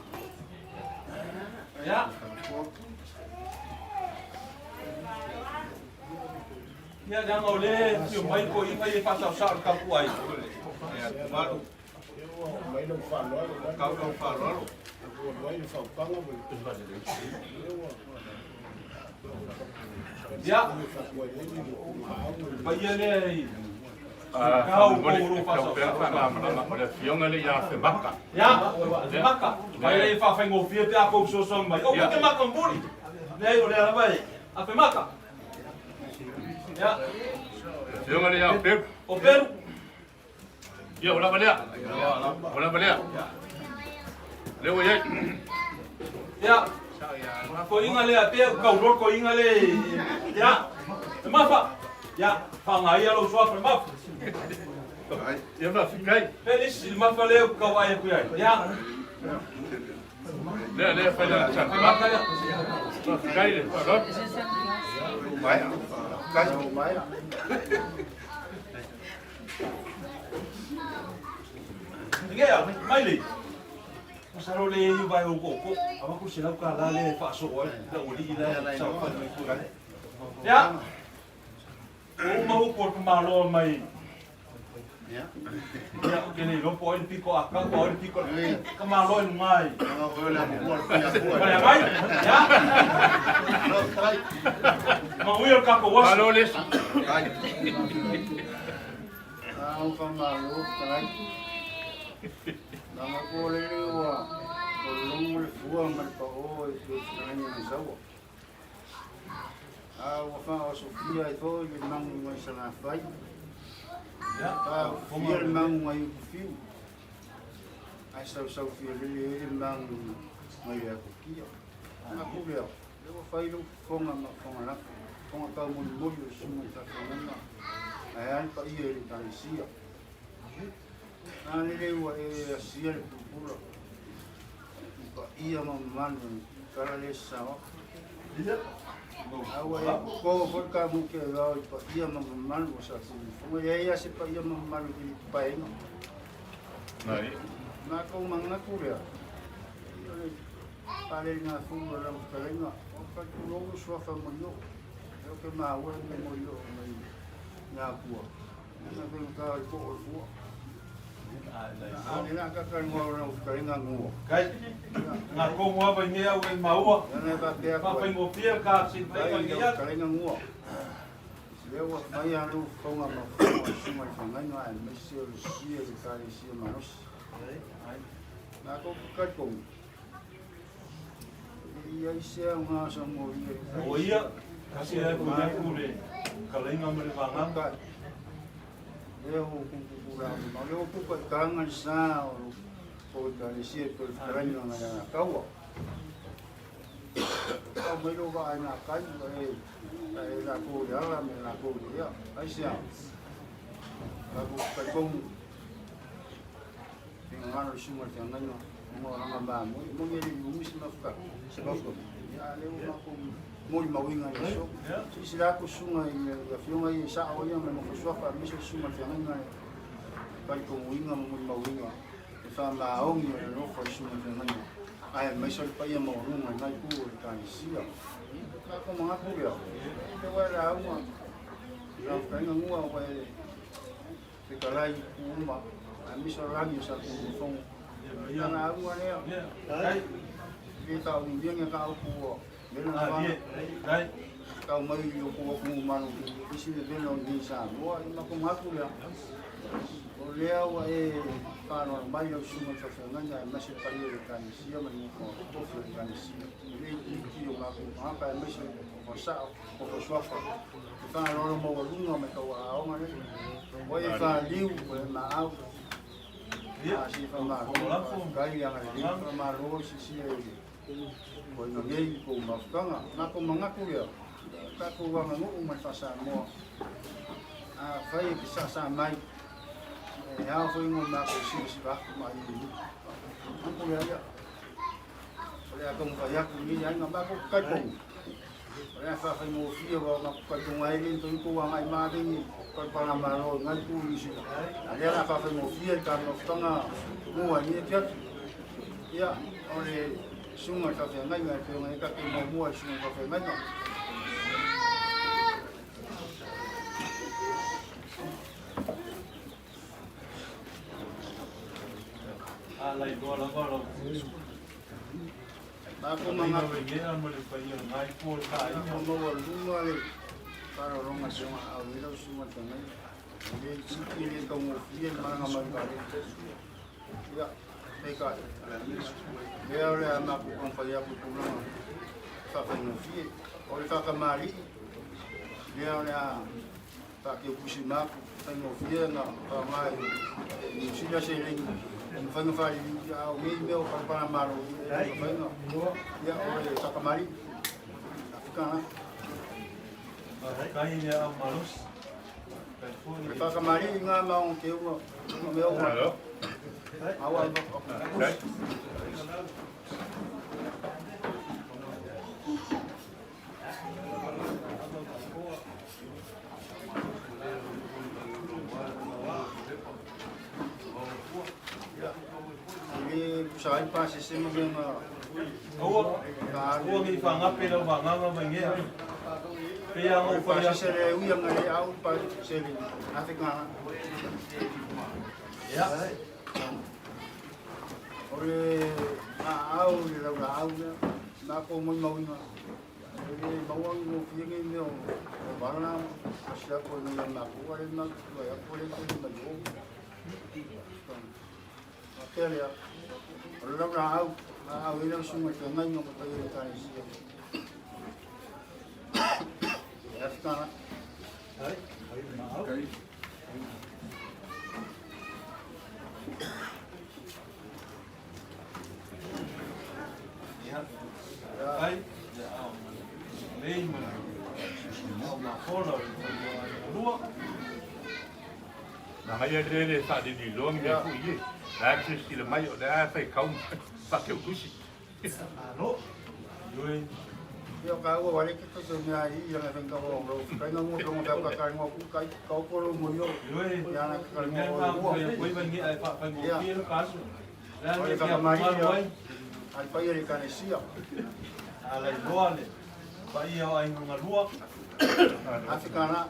Ia. Ia, leaga o lea e afio mai toeaiina ia e faasaosao i le tapuai. Ia, paia lea i Kau Faamolemole, e tau pea faamalamalama, o le afioga lea ia Femaka. Ia, Femaka, mai lea e faafaigofie pe a kou fesoasoani mai. Aua te maka muli. Leai, o lea lava e Afemaka. Ia. Afioga lea ia Peru. O Peru. Ia, ua lava lea. Ua lava lea. Lea ua i ai. Ia, toeaiina lea pea ua tau loa le toeaina lea ia, le Mafa. Ia, faaaoga ia lou suafa le Mafa. Ia, faafetai. Pea le isi le Mafa lea ou te tau vaai atu i ai. Ia. Lea, lea, fai lana tala. Maka lea. Faafetai le faaaloalo. Ngea, Maile. Masalo le i vai o koko. Ava ku se lau ka la le faasoo ai. La ua lii la sa fai mai foi. Ya. Ua uma upu o le tamaloa mai. Ia, ou te le iloa po o ai le pito akau, po o ai le pito tamaloa i luga ai. Wale mai. Ya. Manuia o le tatou aso. Malo le esi. Au faamalo fetalai. Leaga ko lele ua logo le fua ma le pao i le fetalaiga mai Saua. A ua faaosofia ai foi le magu mai Salafai. Faaofia le magu mai Utufiu. Ae sausaufia lele ai le magu mai le Atokia. Manatu lea, lea ua fai lou fofoga ma fofoga lafo, fofoga taumolimoli o le susuga i faafeagaiga, ae a le paia i le Ekalesia. A lelei ua e asia le pulapula i paia ma mamalu o le tala lea sasao atu. A ua e popo foi le kamuke e vao i paia ma mamalu o sa Tulifono. E leai lava se paia ma mamalu i le paeaiga. Matou manatu lea, o le Paleina fulu o lau fetalaiga, o ka tulou le suafa Molioo. Lea ou te maua le mea Molioo mai le Atua. Na faigata i poo o le fua. A le la kaka ngoa o lau fetalaiga ngoa. Kai, ngā kongo ava i mea au e maua. Lana e faapea atu ai. Whawhaingofie ka si Kai whai lau ia. fetalaiga ngoa. Lea ua fai a lou fofoga ma fofoga o le susuga i le feagaiga aemaise o le sui o le Ekalesia malosi. Matou te talitonu, e i ai se aoga sa molia i O ia, kasi ai ko ia ku le kalaiga ma le vagana. Lea ua kukuku la ma lea ua puka i taga le sa o o Ekalesia i le fetalaiga ngai Alataua. Tau mai lou vaa i nā kai, e e latou i le ala me latou i le ea. Aisea? Latou te talitonu Finagalo le susuga i le feagaiga mo lana mamoe. E moni e le i umi se mafuta, se mafuta. Ia, a o lea ua matou Molimauina i le aso. Silasila atu susuga i afioga ia i sao ia ma le nofo suafa aemaise le susuga i le feagaiga le talitonuina ma molimauina le faamaoni o le alofa i susuga i feagaiga ae aemaise le paia maualuga i lena itu o le Ekalesia. Tatou manatu lea, e ua e lauga, faafetaiga nua ua e fetalai i itu uma aemaise o lagi o Satunumafono. Ia lauga lea, le taumimia ni ataupu ua Tau mai i o kou atunuu malolo, isi le vela o nei Samoa, i matou manatu lea, o lea ua e faaaloalo mai lau susuga i le faafeagaiga aemaise le paia o le Ekalesia ma le nofo tofi o le Ekalesia, e le itiiti o matou tagata aemaise o Fasao, o Fasuafa, e faaaloalo maualuga mai tauaaoga lea, ua e faliu, ua e maau, a se faamalo, faafetai le agalelei, faamalo le silasila i le Ua nei i kou mafutaga. Matou manatu lea, o tatou aganuu ma le faa-Samoa, afai e te saasaa mai, e ao foi ona matou silasila atu ma ai i nuu. Manatu lea ia, o le a taumafai atu i lenei aiga, matou te talitonu, o le a faafaigofie aua matou te talitonu lava e le mafai ona tou agai malie i palapala-malo i lena itu i Niu Sila, a o lea o le a faafaigofie le ta mafutaga mua i lenei afiafi. Ia, o le susuga i le faafeagaiga e pei ona i ai tatou muamua i le susuga i le faafeagaiga. Matou manatu maualuga le faaaloaloga i le au i lau susuga i le feagaiga. E le itiiti e le taugofie le malaga mai i vaalele. Ia, peitai, lea o le a matou taumafai atu i tulaga faafaigofie. O le faatamalii, lea o le a faateupusi atu, faigofie ona faaaoga e Niu Sila seleni e mafai ona faaliliu, a o nei mea o palapala-malo, e le mafai ona, ia, o le faatamalii. Afrika. Faafetai le aao malosi. O le faatamalii ngā ma o te unga, unga mea unga. Aua E pusa ai pasese ma mea na Aua, aua ne i faagape lau vagaga mai gea. Pei lava ona ou fai atu. Pasese le ui anga le au pasese le Afrika. Ia. O le aau le laulaau lea, matou molimauina, e le maua gofie nei mea o vala ma siako i nai a matou, a le matou tulai atu, le tali mai o. Faapea lea, o le laulaau, laau ai lau susuga i le feagaiga ma paia o le Ekalesia. E afi tala. Ai, lei ma le mafola o le lua. Manaia le le faalililoa ni mea foi ie. La e silasila mai o lea e faitau faateutusi. Malo. Ioe. Ia ka ua wale ke to mea i ia na ka o ro kai na mo tonga ka ka ngo ku kai ka ko lo mo yo. Ioe. Ia na ka Mea ngo ma mo. ko ia koi vai ai fa fa ngo pie lo kaso. La O le le kia whakamari malo ia ai. al paia le kanesia. Ala i loa le paia o aiga galua. Afrika na.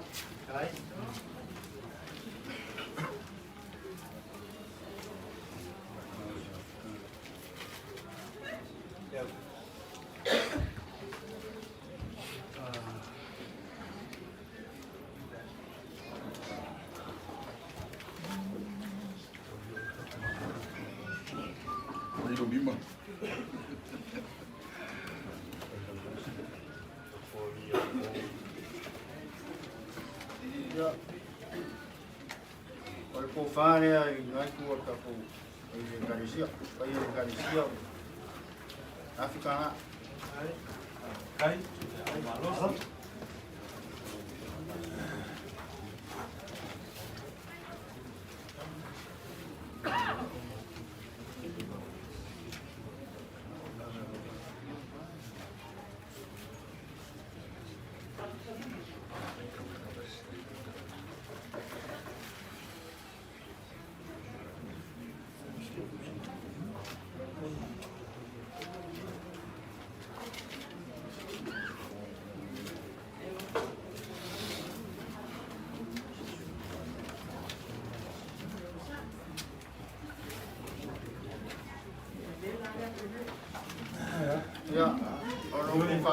Mai lou lima. Ia. O le pōwhā lea i ngai tua o tatou i le Ekalesia, paia o le Ekalesia o Afrika na. Kai, malosi.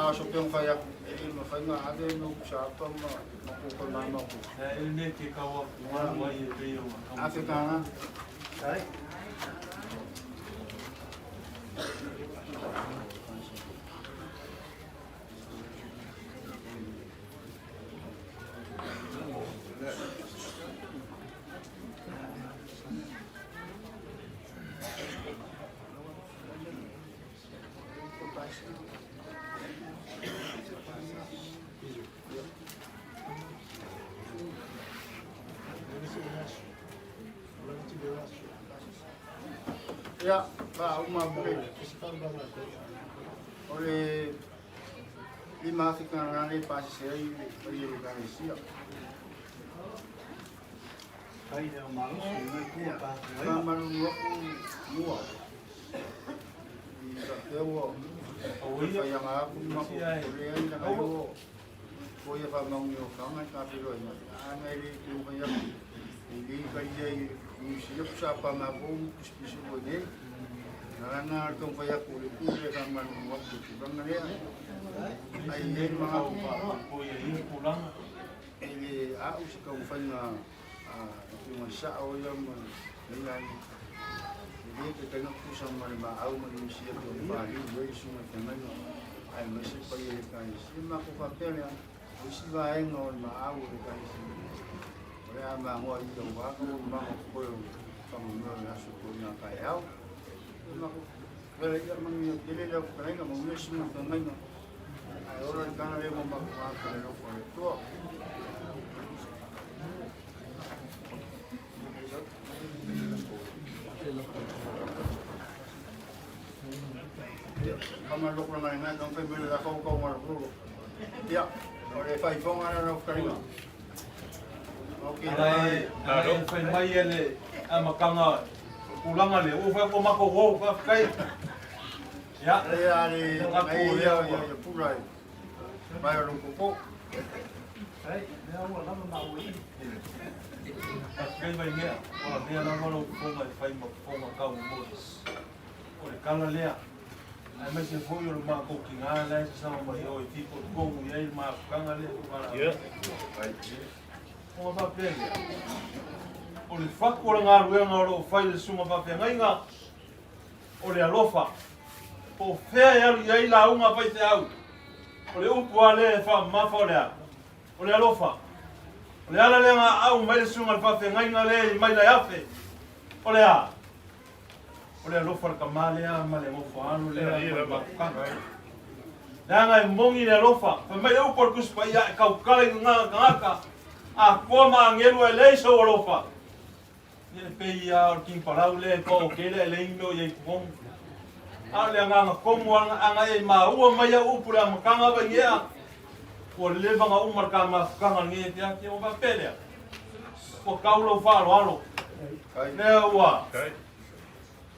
aso pe fai aku e le mafai ona ave le sapa ma ma ko ma ma ko. E le ke kau aku ai e pe o. Afe kana. Ai. Ia, faauma atu le o le 5,000 tala le pasese ai le paia o le Ekalesia. Ia, faamalulu atu mua i faapea ua faiaga atu ma o leai lana ua ua ia faamauni o faga i tafeloaiga ana e le taumafai atu e le talia i Niu Sila sa pa makou pisipisi ua nei lana le taumafai atu o le pule faamalulu atu i tulaga lea ai i ai le manatu e le a'u se taumafaiga a afioga i sa'o ia ma leai e lē taitaiga tutusa ma le maau ma le misia pe o le faliu ai le susuga i feagaiga aemaise paia i le Ekalesia. Matou faapea lea o isi vaega o le maau o le Ekalesia o le a magoa i auā taualumaga o totoe o le faamoemoe o le aso toina taeao. Matou faapea ia manuia tele lau fetalaiga, manuia le susuga i feagaiga ae ola le tala lea ua matou ata i le alofa o le Atua. Famaloko langa lena taumafai mai le lafau tau malolo. Ia, o le faifoga lea lau fetalaiga. Okay. Ala e fai mai e le amataga o tulaga lea, ua fai atu o matou uo, faafetai. Ia, Lea le ai ia ia pula e mai o lou popo. Faafetai Vaimea, ua lavea lava lou fofoga e fai ma fofoga tau momoli. O le tala lea, aemaise foi o le matou tina la e sasama mai o e fitoitonu i ai le mafutaga lea ua valaauina. Ona faapea lea, o le fatu o le galuega o lo o fai e le susuga faafeagaiga, o le alofa. Po o fea e alu i ai lauga a faifeau, o le upu lava lea e faamamafa o le a? O le alofa. O le ala lea na aau mai le susuga i le faafeagaiga lea i Mailaeafe, o le a? O le alofa o le tama lea ma le nofo alo lea ma le mafutaga. Leaga e moni le alofa, fai mai le upu a le Tusi Paia, e tautala i gagana tagata, atoa ma agelu e leai sou alofa. Ia e pei lava o le tinipalau lea e pao tele ae leai ni mea o i ai i totonu. A o le agaga tonu ana e maua mai au upu i le amataga Vainea, ua leva ona uma le ta mafutaga i lenei afiafi, ona faapea lea, ua tau lou faaaloalo. Lea ua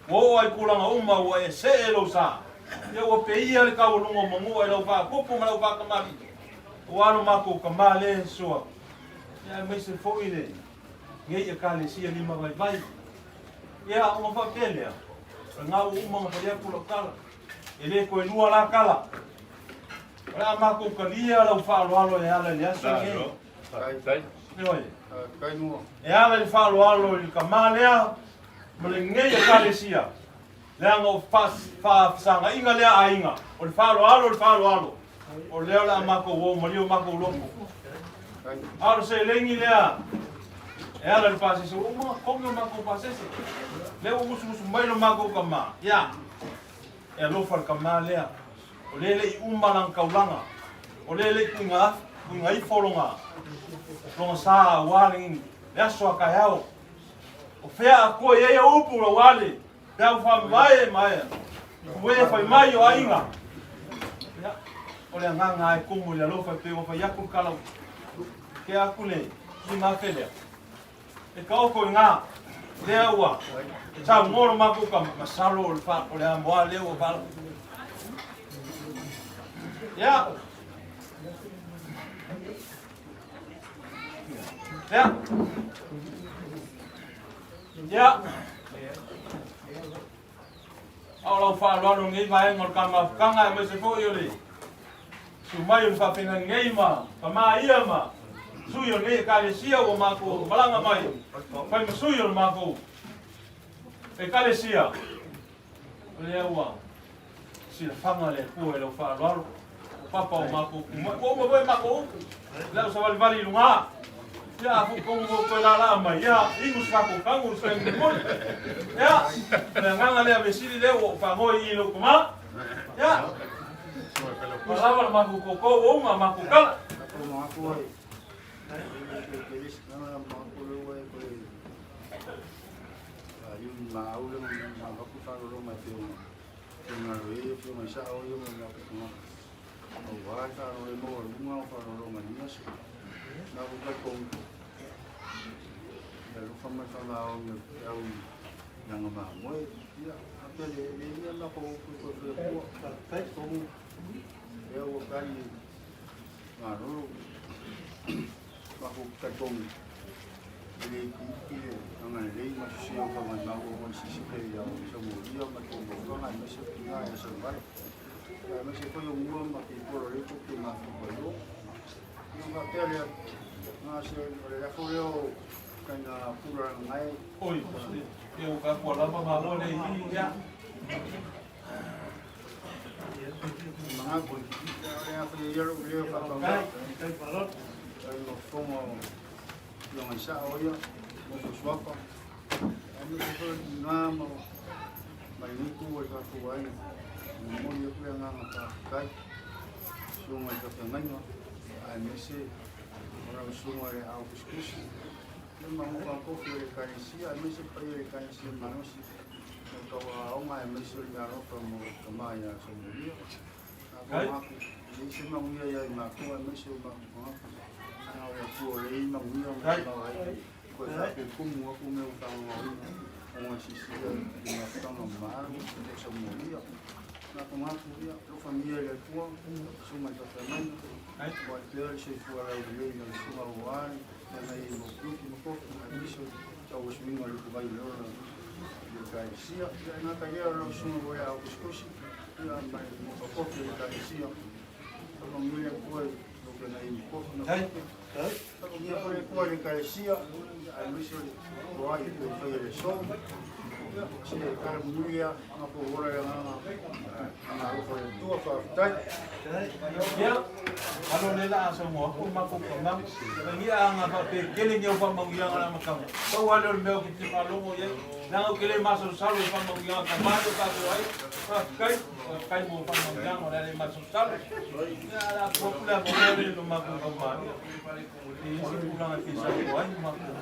oo lava i tulaga uma ua e see lou sa. Ia ua peia le taualuga o manua i lau faapupu ma lau faatamalii, aua lo matou tama lea e soa, ia aemaise foi le nei Ekalesia limavaivai. Ia, ona faapea lea, o lena ua uma ona fai atu lau tala, e le toe lua la tala. O le a matou talia lau faaaloalo e ala i le aso lenei. Ioe. E ala i le faaaloalo i le tama lea ma lenei Ekalesia, leaga o faafesagaiga lea a aiga, o le faaaloalo o le faaaloalo, o lea o le a matou o malie o matou loto. A o le seleni lea e ala i le pasese, ua uma ona togi o matou pasese. Lea ua musumusu mai lo matou tama, ia, e alofa le tama lea, o lea e le i uma lana taulaga, o lea e le i tuuina, tuuina ifo lona, lona sa aua le, le aso a taeao. O fea atoa i ai au upu aua le peau faamavae e maea, ue fai mai o aiga. Ia, o le agaga e tumu i le alofa e pei ua fai atu le tala ke aku le 5,000 lea. E taoto i ina, lea ua saunoa lo matou tama, masalo o le fa, o le amoa lea ua fala. Ia. Ia. Ia. A o lau faaaloalo i lenei vaega o le Kamafutaga aemaise foi o le Susu mai o le faafeagai ma tama ia ma sui o lenei Ekalesia ua matou malaga mai fai ma sui o le matou Ekalesia. O lea ua silafaga le Atua i lau faaaloalo, o papa o matou tumai, ua uma foi matou upu, le au savalivali i luga. Ia, a foi tonu ua toe laalaa mai, ia, inu se tatou tanu i se taimi mulimuli. Ia, o le agaga lea vesili lea ua ou faanoi i lou tama. Ia, ua lava le matou toto ua uma matou tala. Oi, ia ua ka kua lava malo le i ia. Ia, alo le la sa mo aku ma ko kama. Ngi a nga fa pe kele ni o fa manguianga la makama. Pau ale o le mea o ke te faalogo i ai. Leaga ou te le masalosalo i faamanuiaga tama lea o tatou ai. Faafetai, faafetai mo faamanuiaga o le a le masalosalo. Ia, a le a tuu atu le avanoa lenei i lo matou taumalia. E i ai se tulaga e fia saunoa ai matou.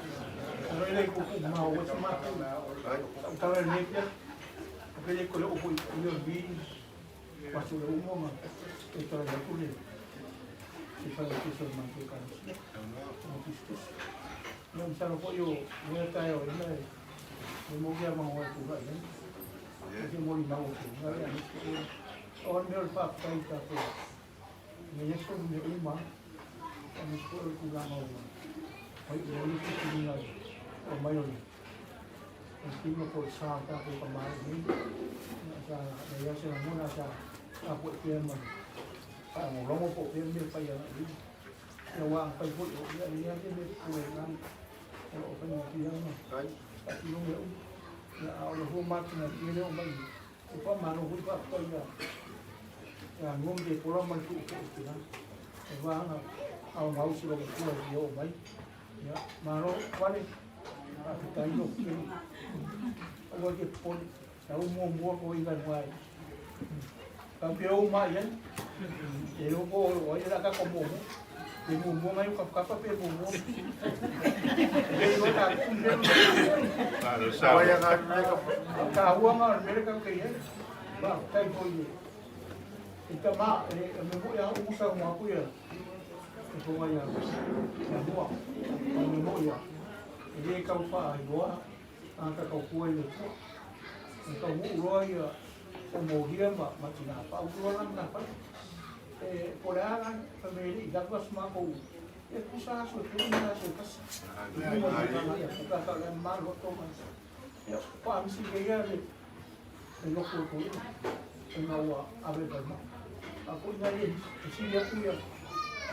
A ko ina ia fesili atu ia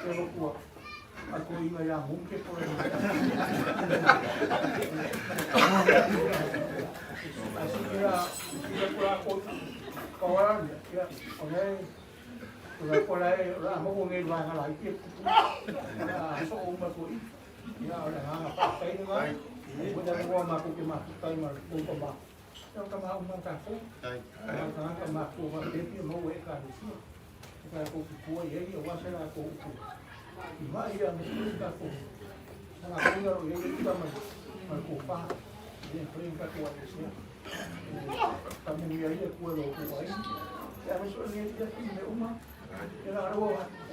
ia loku a ko ina ia munke po le. Así que era, ia ko la ko ko wala ia o le o la ko la la mo ko ngai la la ki a so o ma ko i ia o le hanga pa tai nga ko da ko ma ko ke ma tai ma ko ko ma ia ka ma uma ka ko ka ka ma ko va pe pi mo e ka ni si ka ko ku ku ia ia wa se la ko ku i ma ia me ku ka ko na ko ia ro ia ka ma ma ko pa ia ko ka ko wa se ka mo ia ia ku ro ku ai ia me so ni ia ki me uma ia la ro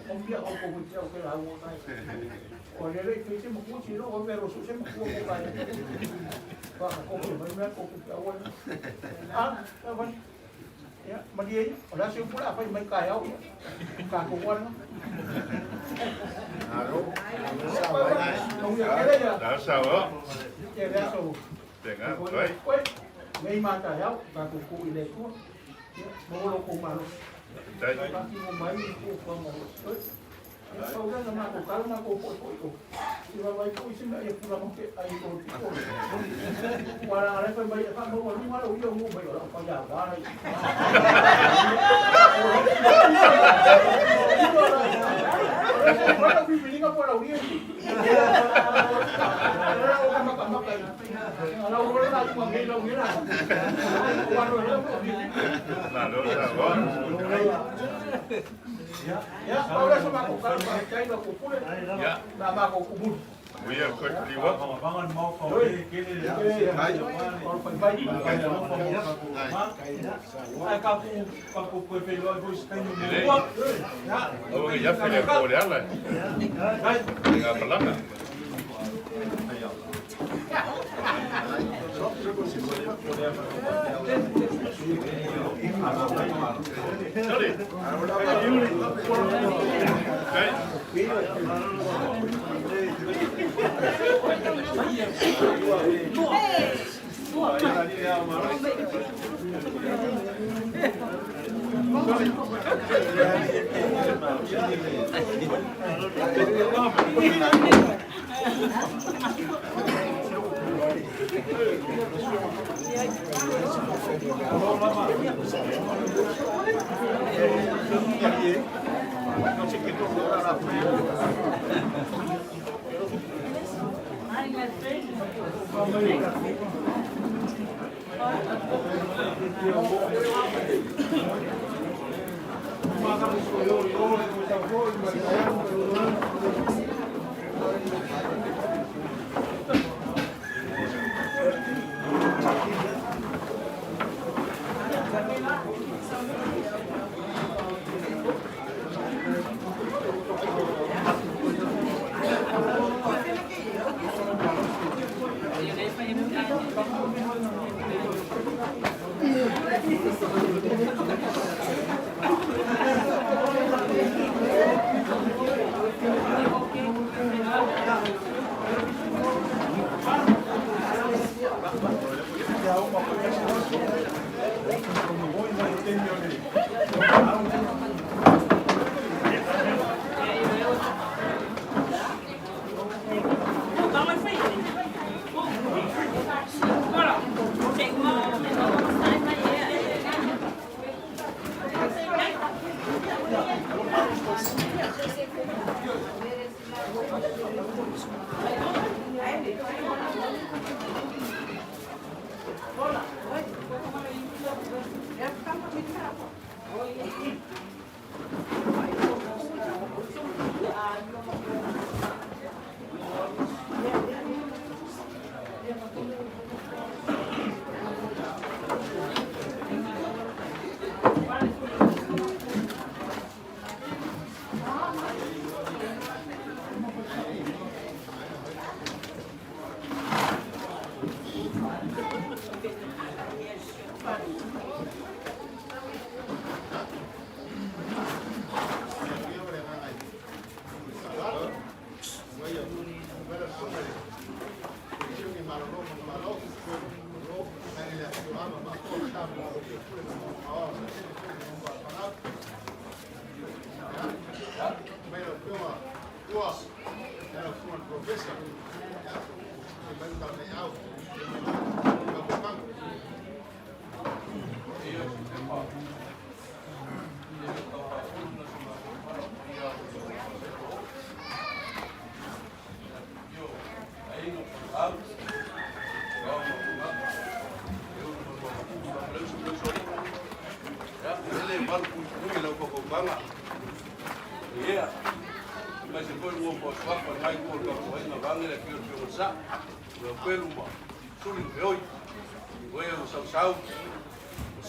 o mbia o ko ku o ke la o kai o le le ke se mo ku ti ro o me ro su se mo ku ko kai pa ko ko mai me ko ku ka wa ah ka wa ia malie o la se pula fai mai kai au ka ko wa no Aro. No ia kele ia La sa o. ia le aso Tenga, oi. Oi, nei mata iau ka ko ku i le tua. Ia mo lo ko malo. Tai. Pa ki mo mai ko ko mo. Oi. Ia pau la ma ko kala ma ko ko ko ko. I va vai ko i se ia pula mo ke ai ko ti ko. Wala ala fa mai fa mo mo wala o ia mo mai ora pa ya wa. Wala bi bi nga pula o ia. Ala o ka maka maka. Ala o la ku ngai la ngai la. Wa ro la ko bi. La lo sa o. Ya, ahora so ma ko kala pa kai la ko pule. Ya. Na ma ko ku bu. Ui a ko li wa. Ai ka ku ka ku koe pe loi foi se taimi Lelei. muamua. Ia. O ia fe le ko le ala. Ai. Nga palanga. Sorry. Tai.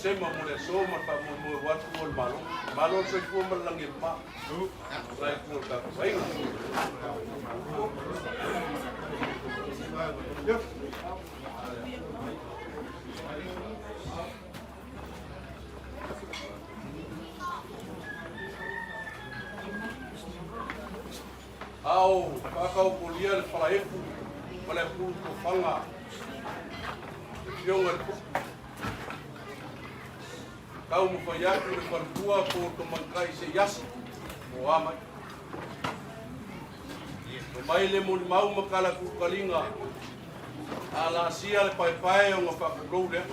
Sema mo le aso ma le faamoemoe aua le tuua o le Malo. Malo le soifua ma le lagi e mama. La e tuua o le tatou aiga. A o faakaopolia le falaefu ma le apulu tofaga, le Afioga i le Pupu. Taumafai atu le faletua po o le tamaitai se i asi mo a mai. Omai le molimau ma kalakukaliga a laasia le paepae o ga faapulou lea.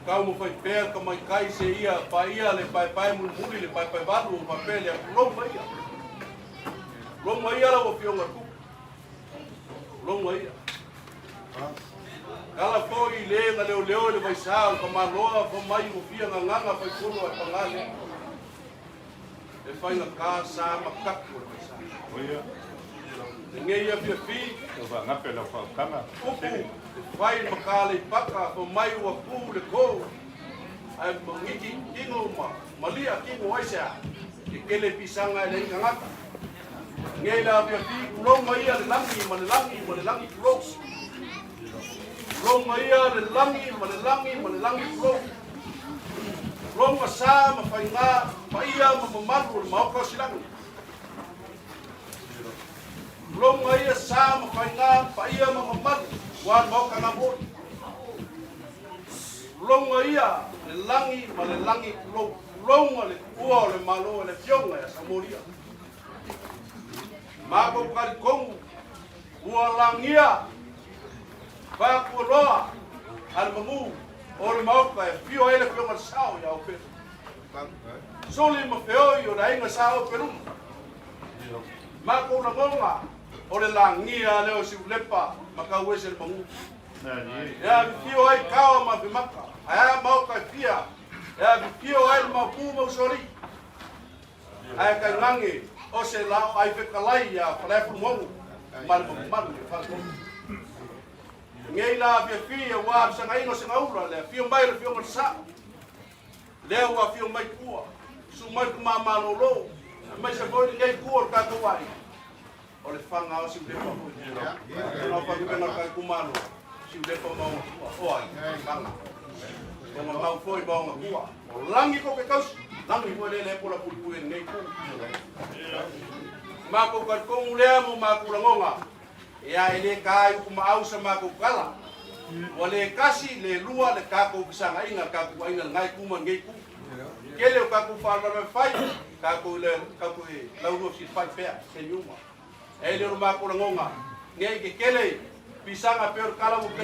Taumafai pea le tamaitai se ia paia le paepae mulimuli le paepae valu o faapea lea pulou mai ia. Pulou mai ia lau Afioga i le Tupu. Pulou mai ia. Kala foi i le na leoleo i le vaisā o le tamaloa fa mai ua fia gagaga faitolo ae pagā lea. E faigata sa ma tapu o le vaisā. Lenei afiafi, upu e fai ma Kaleipaka fa mai ua ku le kou ae mangiki tino ma malia tino ai sea ke kele pisaga e leai tagata. Nei le afiafi tulou mai ia le lagi ma le lagi ma le lagi tulou. Tulou mai ia le lagi ma le lagi ma le lagi tulou. Tulou ma sa ma faiga paia ma mamalu o le Maota o Silagi. Tulou mai ia sa ma faiga paia ma mamalu ua le Maota Gamoi. Tulou mai ia le lagi ma le lagi tulou. Tulou ma le tuua o le Malo e le Afioga ia Samolia. Matou talitonu ua lagia Vakualoa a le Mamu o le Maota e afio ai le Afioga i le Sao ia Opelu. Suli ma feoi o le aiga Sa Opeluma. Matou lagona o le lagia lea o Siulepa ma Tauese le Mamu. E afifio ai Kao ma Afemata, ae a Maota e fia, e afifio ai le Maopu ma Usoalii. Ae tainane o se lao ai fetalai ia Faleafulumaunu ma le mamalu i le faletolu. Lenei la afiafi aua le sagaina o Segaula, le afio mai o le Afioga i le Sao, lea ua afio mai tua, susu mai le tama malolo, aemaise foi lenei itu o le tatou aiga, o le faga o Siulepa foi. Ona o faalupega o le itumalo, Siulepa ma ona tua, o ai, faga. Ona mau foi ma ona tua. O lagi tou te tausi, lagi foi lea le pola puipui e lenei itu. Matou talitonu lea mo matou lagona, ea e le ta ai upu maau sa matou tala. Ua le tasi, le lua le tatou fesagaiga, le tatou aiga lena itu ma lenei itu. Tele o tatou faalavelave fai, tatou le tatou e laulua fesilafai pea i taimi uma. E le o le matou lagona, nei ke tele pisaga pei o le tala ua.